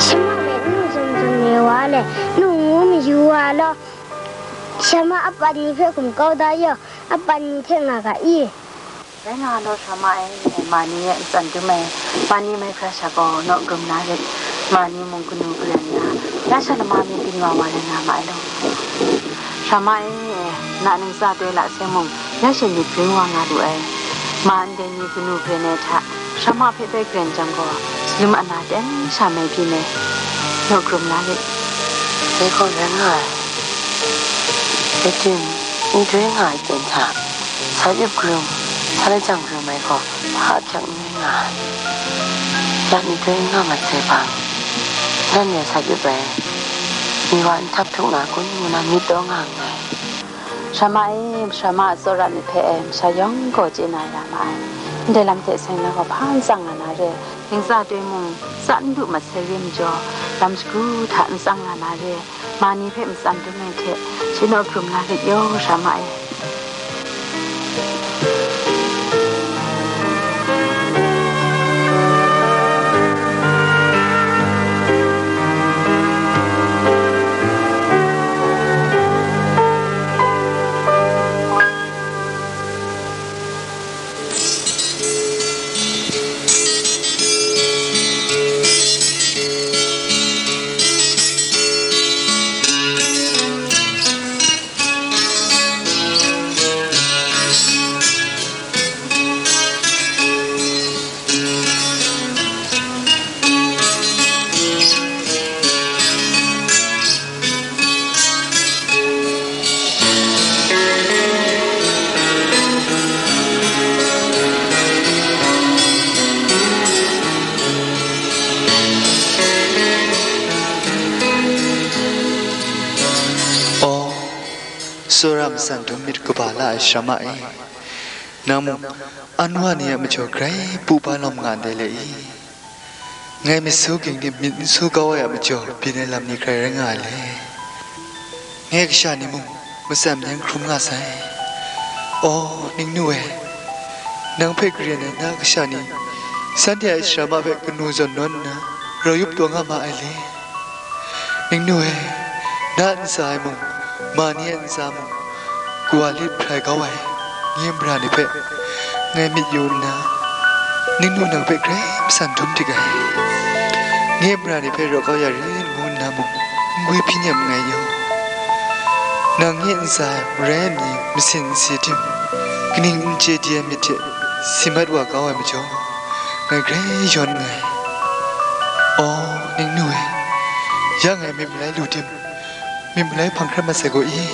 Shama hpe nu zawn zawn re wa le, nu ngu mayu wa law. Shama a pan ni hpe hkum kau da yaw, a pan ni hte nga ga i? Rai nga law, Shama e, ma ni e ntsan dum ai, ma ni mai hkra sha gaw naw krum na rit, ma ni mung kanu karen nna, ya sha lama mi byin wa wa rai nga ma ai law. Shama e, na ntsa toi la seng mung, ya sha myit gring wa nga lu ai, ma ndai ni kanu karen ai hta, Shama hpe bai karen jang gaw, salum ana ten sha mai byin ai, naw krum na rit. Dai gaw rai nga ai. Rai tim, n doi nga ai ten hta, sa yup krum, sa lajang krum ai gaw, hpa ahkyak n rai nga ai. Lat n doi n nga mat sai hpang, dan re sa yup ai, ni wa n htap htuk na kun ngu na myit taw nga nngai. Shama e, Shama a tsawra myit hpe e, masha yawng gaw chye na ya ma ai. Ndai lam hte seng na gaw hpa n tsang nga na re, ning tsa toi mung, tsa n du mat sai re majaw, lam shagu hta n tsang nga na re, ma ni hpe matsan dum ai hte, shi naw hkrum la rit yaw, Shama e. Aw, tsawra matsan dum myit kaba la ai Shama e, nang mung an wa ni a majaw grai pu pa lawm nga ndai le i? Ngai myit su ging ni myit n su kau ai a majaw byin ai lam ni hkrai rai nga ai le? Ngai kasha ni mung matsam ning hkrum nga sai. Aw, ningnu e, nang hpe karen ai na kasha ni, shanhte a sara ma hpe kanu zawn nawn nna, rau yup taw nga ma ai le? Ningnu e, na a ntsa e mung, ma ni a ntsa mung, kawa lit hprai kau ai, nye mara ni hpe ngai myit yu nna, ningnu nang hpe grai matsan dum dik ai. Nye mara ni hpe raw kau ya rit ngu nna mung, n gwi hpyi nem nngai yaw. Nang nye ntsa e marai mi masin n si tim, kaning n chye di ai myit hte si mat wa kau ai majaw, ngai grai yawn nngai. Aw, ningnu e, ya ngai myit malai lu tim, myit malai hpang hkrat mat sai gaw i?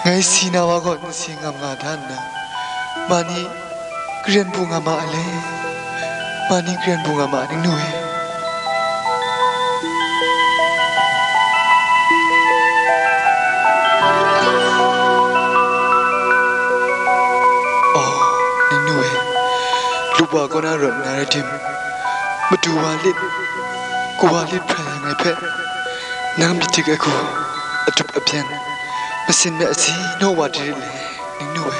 Ngai si na wa gaw nsi ngam nga da nna, ma ni karen bu nga ma ai le? Ma ni karen bu nga ma ai, ningnu e? Aw, ningnu e, lup wa kaw na rawt nna rai tim, matu wa lit, kawa lit hprai ai ngai hpe, nang myit dik ai hku, atup abyan, masin me asi naw wa di rit le, ningnu e.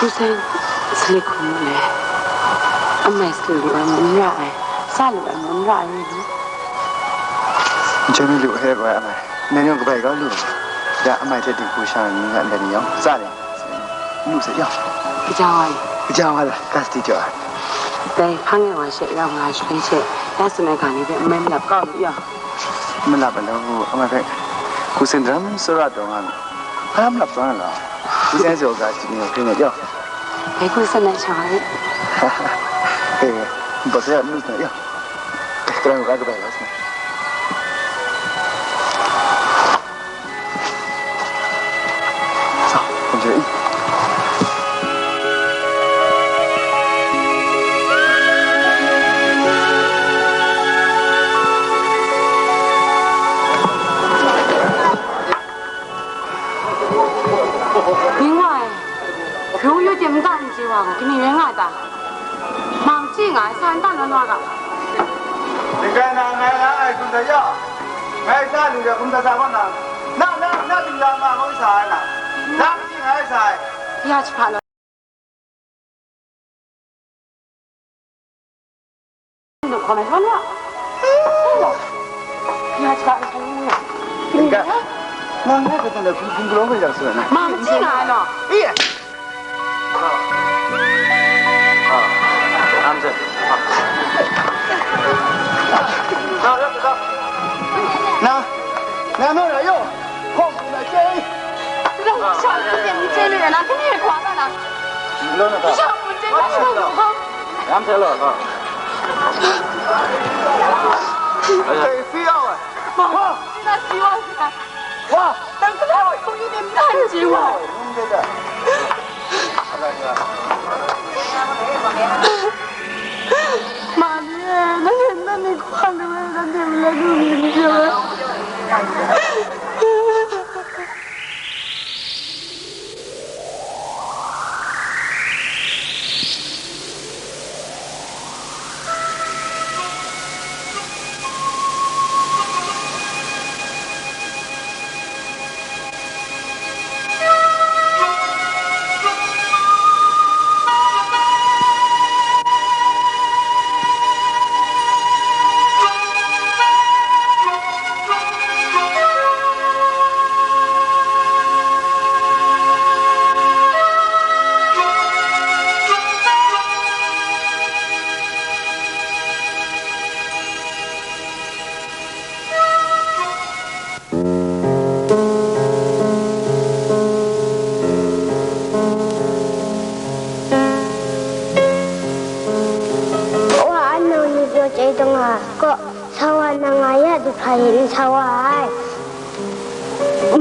Hku Sen, salit hkrum mu le. Amai salit lu ai mung n ra ai, sa lu ai mung n ra ai rai lu. N chye mi lu, he rai amai. Nang yawng kabai kau lu. Ya amai hte dinghku shang ai ni nga ndai ni yawng, sa le. N lu sai yawng. Kaja wa i? Kaja wa la, ga sadi jaw ai. Dai hpang e wa she rau nga ai shaloi she, ya tsun ai ga ni hpe n mai malap kau lu yawng. Malap ai law, amai hpe Hku Sen daram tsawra taw nga lu. Hpa lam lap tsawra na law? Hku Sen zaw ga shani hkring ai yaw. Dai Hku Sen na shang ai. Eh, bawt sai a nu na yaw. Karai mung ga kabai la sa. Sa, hkum je i. Ning wa e, hpyu yu tim n ga n chye wa gaw, kaning rai nga ai ta? Mang chyi nga ai, sa n ta nawn wa ga. Ning rai na, ngai nga ai hkum hta ya, ngai sa lu de hkum hta sa wa na, na, na, na ting da ma ngai sa ai na, na ting ngai sa ai. Ya jahpa law. Nang ngai hpe teng hpung hpung galaw hpe yang tsun ai na? Ma, ma chyi nga ai law. Iya. Nang, nang naw ra yaw, hkawng hkung na chye i. Sha hpung hte n chye lu na, hpung hte hkwa ga na. Sha hpung hte n chye lu na. Ram hte law, ha. Dai hpyi au ai. Ma, wa, na si wa si na. Wa. Dang sa na wa hpung hte n chye wa. Ma ni, nang e, nang ni hkwa lu ai, nang de la lu ni jaw ai. Wa, anhte ni pyaw chyai taw nga ai kaw, sa wa na nga ya du hkra yin n sa wa ai.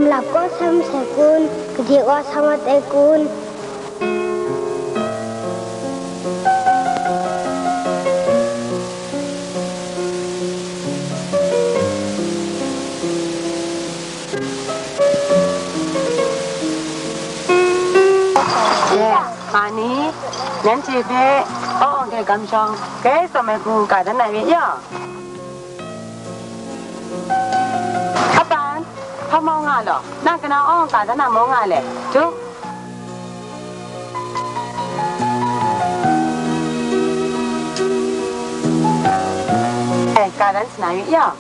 Nlap kaw sai masai kun, gade wa sa mat ai kun? Ma ni, nanhte hpe awng awng hte gam shawng grai tsawm ai hku ga dan na myit yaw. Kapan, hpa mau nga law, nang kanau awng ga dan na mau nga le, du. Eh, ga dan sa na myit yaw.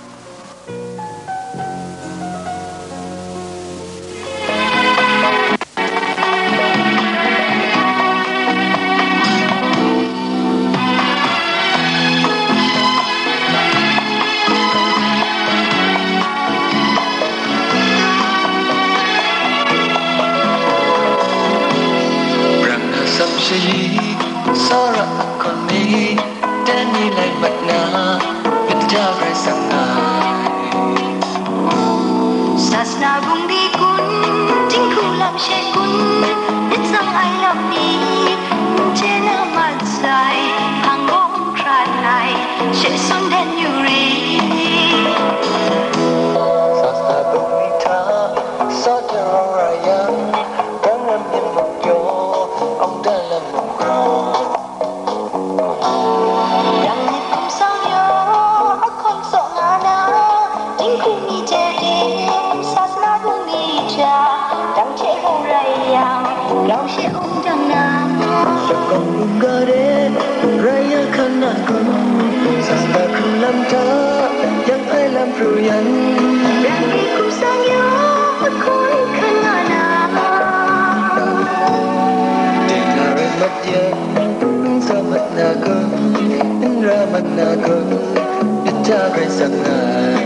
Brang na sam shayi, tsawra a hkawn ni, dan ni lai mat na, myit da rai sang ai. Sasana bungli kun, dinghku lam she kun, myit tsang ai lam ni, n chye na mat sai, hpang gaw n hkrat ai, she sun dan yu ri. Sasana bungli hta, sa de rawng ra yang, dang ram yin mung yaw, awng da lam mung hkra. Yang myit hkum sang yaw, a hkawn tsaw nga na, dinghku mi hte tim, sasana bungli hta, dang hte hkung rai yang, grau she hkung jang na, Shakawng bungga de, rai ya hkan na kun, sasa hkrung lam hta, yang ai lam pru yan. Yang hkum sang yawng, hkawn hkan nga na. Ding na rai mat yan, n sa mat na kun, n ra mat na kun, bit hta grai sang ai.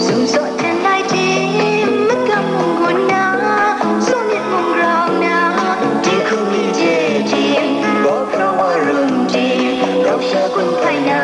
Sumsaw jen lai tim, magam mung gun na, sumyit mung grau na, dinghku mi de tim, bawp rau wa rum tim, rau sha gun hpai na.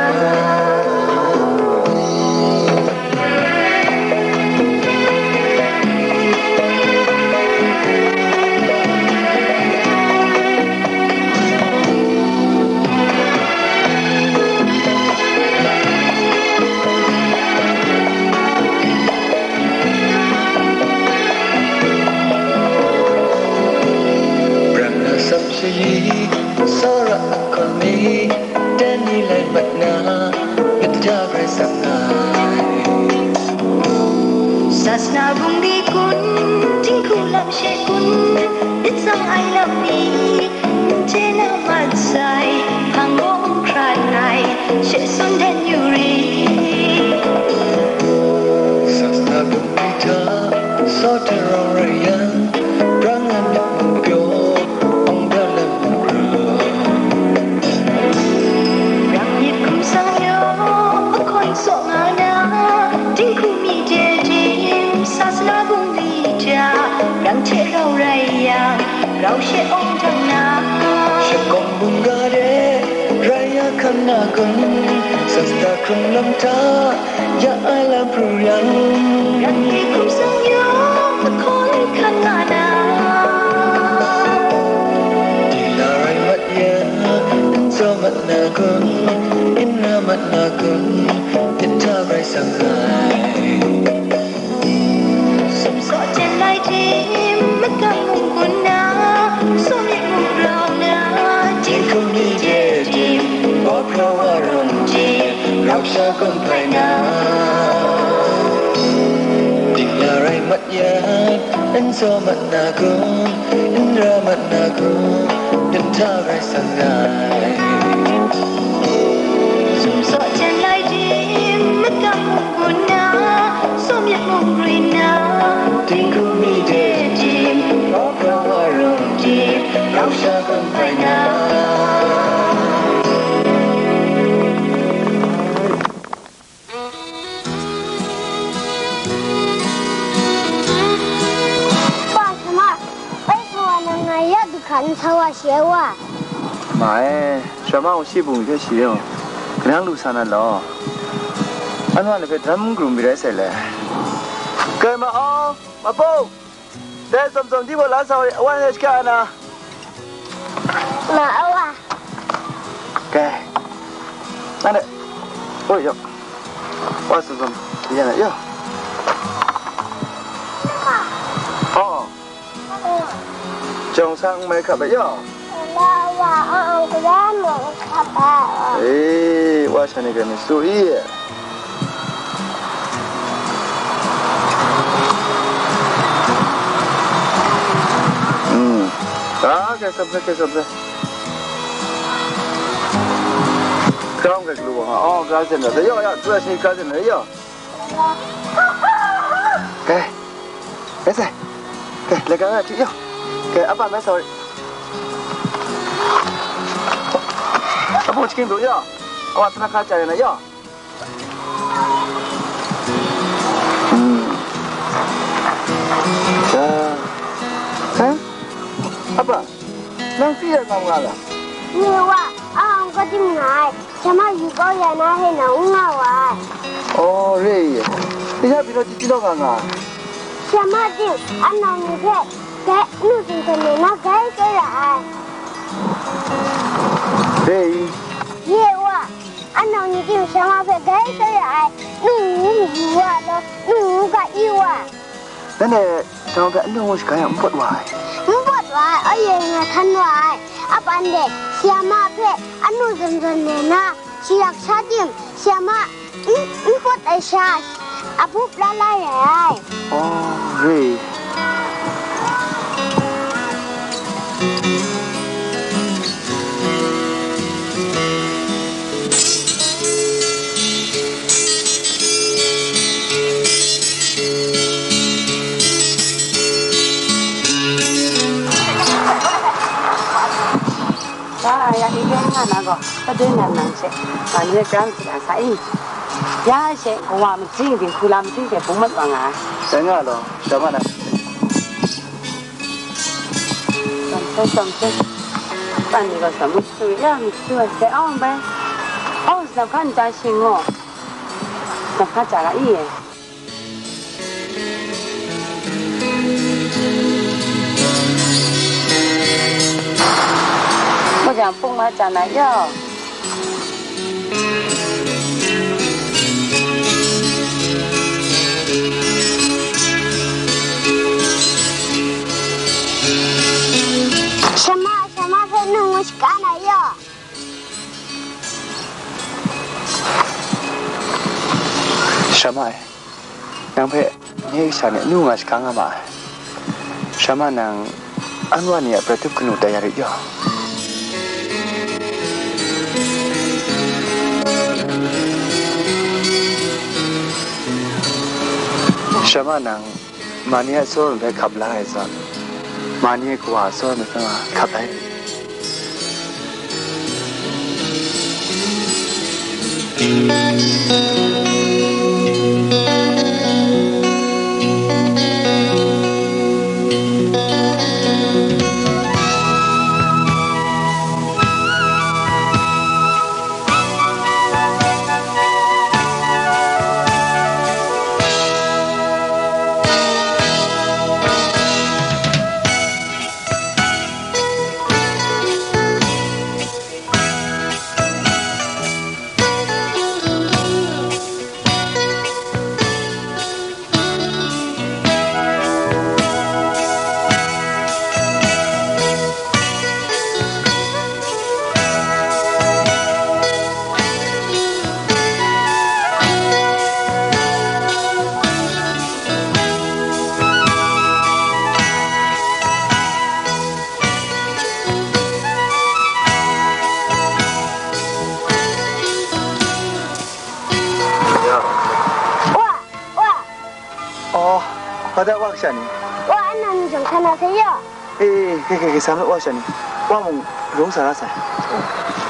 Brang na sap shayi, tsawra a hkawn mi, dan ni lai mat na, myit hta grai sang ai. Sasana bungli kun, dinghku lam she kun, myit tsang ai lam ni, n chye na mat sai, hpang gaw n hkrat ai, she tsun dan yu ri. Sasana bungli hta, sawt hte rau rai yang, brang na myit mung pyaw, ong da lam mung grau. Brang myit hkum sang yawng, ahkawn tsaw nga na, dinghku mi de tim, sasana bungli hta, brang hte rau rai yang, rau she ong dang na. Shakawng bungga de, rai ya hkan na kun, sasa hkrung lam hta, ya ai lam pru yan. Brang myit hkum sang yawng, ahkawn hkan nga na. Ding la rai mat yan, n sa mat na kun, n ra mat na kun, myit hta grai sang ai. Sumsaw jen lai tim, magam mung gun na, sumyit mung grau na, dinghku mi de tim, bawp rau wa rum tim, rau sha gun hpai na. Ding la rai mat yan, n sa mat na kun, n ra mat na kun, myit hta grai sang ai. Sumsaw jen lai tim, magam mung gun na, sumyit mung grau na, dinghku mi de tim, bawp rau wa rum tim, rau sha gun hpai na. Wa, sa ma, bai sa wa, nang ngai ya du hkra n sa wa she ai wa. Ma e, sara ma gaw shi bung hte shi yaw, kanang lu sa na law, anwa ni hpe dam karum mi rai sai le. Kai ma aw, ma bung, dai tsawm tsawm di gaw la sa wa, awan e shaka na. Ma awa. Kai. Ane. Oi, yo. Wa tsawm tsawm di ya na, yo. Oh. Jawng sa n mai hkap ai, yo. Wa, wa, a, a, kura mung hkap ai. Eh, wa sha ni ga ni su i. Hmm. Ah, kai sop le, kai sop le. Kau kai lu wa. Oh, ka zen le. Yo, yo, tu si ka zen le, yo. Kai. Kai sai. Kai, le ka ga ti, yo. Kai, apa mai sa. Apa cikin tu, yo. Awa sana ka cari na, yo. Hmm. Ya. Hah? Apa? Nang si ya ngam nga la? Ni wa, ang ko dim nga ai. Sha ma yu kau ya na he nang n nga wa ai. Oh, re ye. Ni ya bi no ti ti no nga nga. Sha ma ding, a nau ni hpe, dai nu zin hte na gai tsoi ra ai. Re i. Ye wa, a nau ni ting sha ma hpe gai tsoi ra ai, nu ngu mayu wa law, nu ngu ga i wa. Nanhte, dang hpe anu ngu shaga yang n pawt wa ai. N pawt wa ai, aye nga htan wa ai. A ban de, si a ma hpe anu zawn zawn le na, shi rak sha ting, si a ma n, n pawt ai sha, a bup la la ya ai. Oh, re. Ya, i rai nga na gaw, padoi nan nang she, nga ni hpe pran shaga sa i? Ya she, kawa majing dinghku lam majing hte bung mat wa nga ai. Dai nga law, Shama na. Tam sai, tam sai. Pan ni gaw tam, mi su ya, mi su ai, sai awng bai. Awng sinam hkan ja shing gaw, sinam hkan ja ga i e. Mujang pung ma chyan ai yaw. Shama, Shama hpe nu ngu shaga na yaw. Shama e, nang hpe nye kasha ni anu nga shaga nga ma ai. Shama nang, an wa ni a prat tup kanu tai ya rit yaw. Shama nang, ma ni a tsawra hpe hkap la ai zawn, ma ni a kawa a tsawra hpe nga hkap ai. Wa, wa. Oh, wa da wa kasha ni? Wa, anang ni jang hkra na sai yaw. Eh, eh, ke, ke, ke, sa me wa kasha ni? Wa mung rung sa ra sai.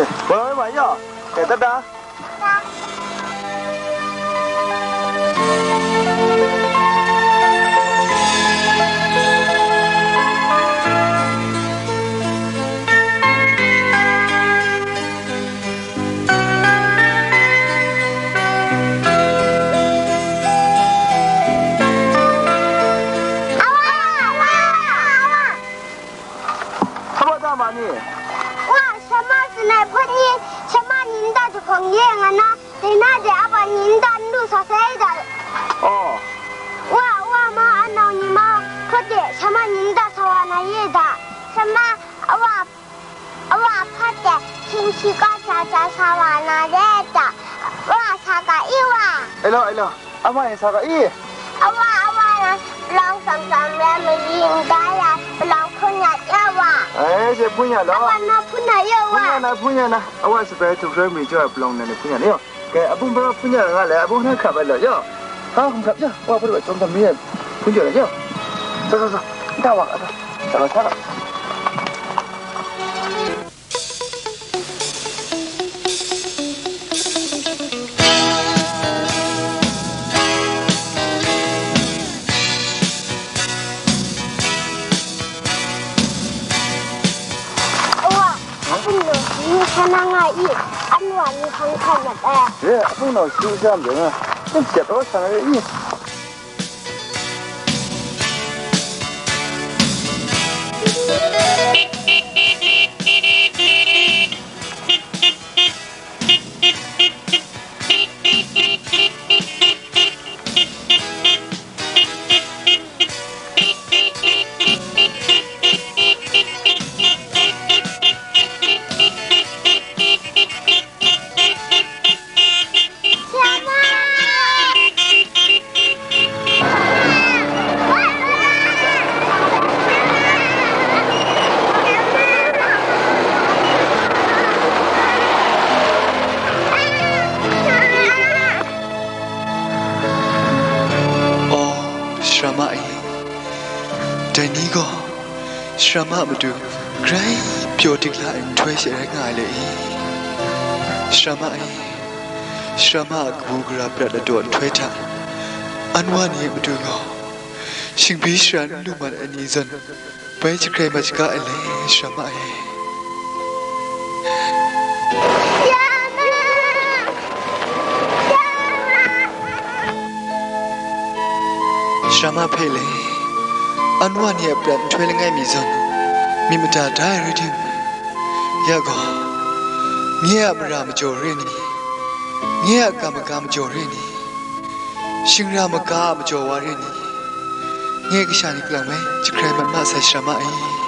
Eh, wa, wa, wa, yaw. Eh, ta, ta. Hpa baw da ma ni? Wa, Shama tsun ai hpawt ni, Shama ni nta jahkawng ye nga na, dai na de a pa ni nta n lu sa sai da. Oh. Wa, wa ma a nau ni ma, hpawt de Shama ni nta sa wa na ye da. Shama, a wa, a wa hpawt de hkying shi ka ja ja sa wa na ye da. Wa sa ga i wa. Elo, elo. Ama e sa ga i? Awa, awa na palawng tsam tsam rai mayi ndai rai palawng hpun ya ya wa. Ai, she hpun ya law. Awa na hpun na ya wa. Hpun ya na, hpun ya na. Awa sabai htuk rai mayu jaw ai palawng nan hpun ya na yaw. Kai, abung hpa hpun ya nga le, abung hna hkap ai law yaw. Ha, hkap ya. Wa, hpun ya, tsawm tsam mi ya. Hpun ya na yaw. Sa, sa, sa. Nta wa, sa, sa, sa. Awa, apungnau shi hkra na nga i, anwa ni hkang hkra mat ai. Ye, apungnau shi hkra mat ai. N siat aw sa na i. O, Shama e, dai ni gaw Sarama a matu grai pyaw dik la ai nhtoi she rai nga ai le i? Sarama e, sarama a kabu gara prat ladaw nhtoi hta, anwa ni a matu gaw, shingbi shara n lu mat ai ni zawn, bai jahkrai mat shaga ai le, sarama e. Sarama hpe le, anwa ni a prat nhtoi langai mi zawn, myit mada da ai rai tim, ya gaw, nye a mara majaw re ni? Nye a kam maga majaw re ni? Shingra maga a majaw wa re ni? Nye kasha ni galang bai jahkrai mat ma sai, sarama e.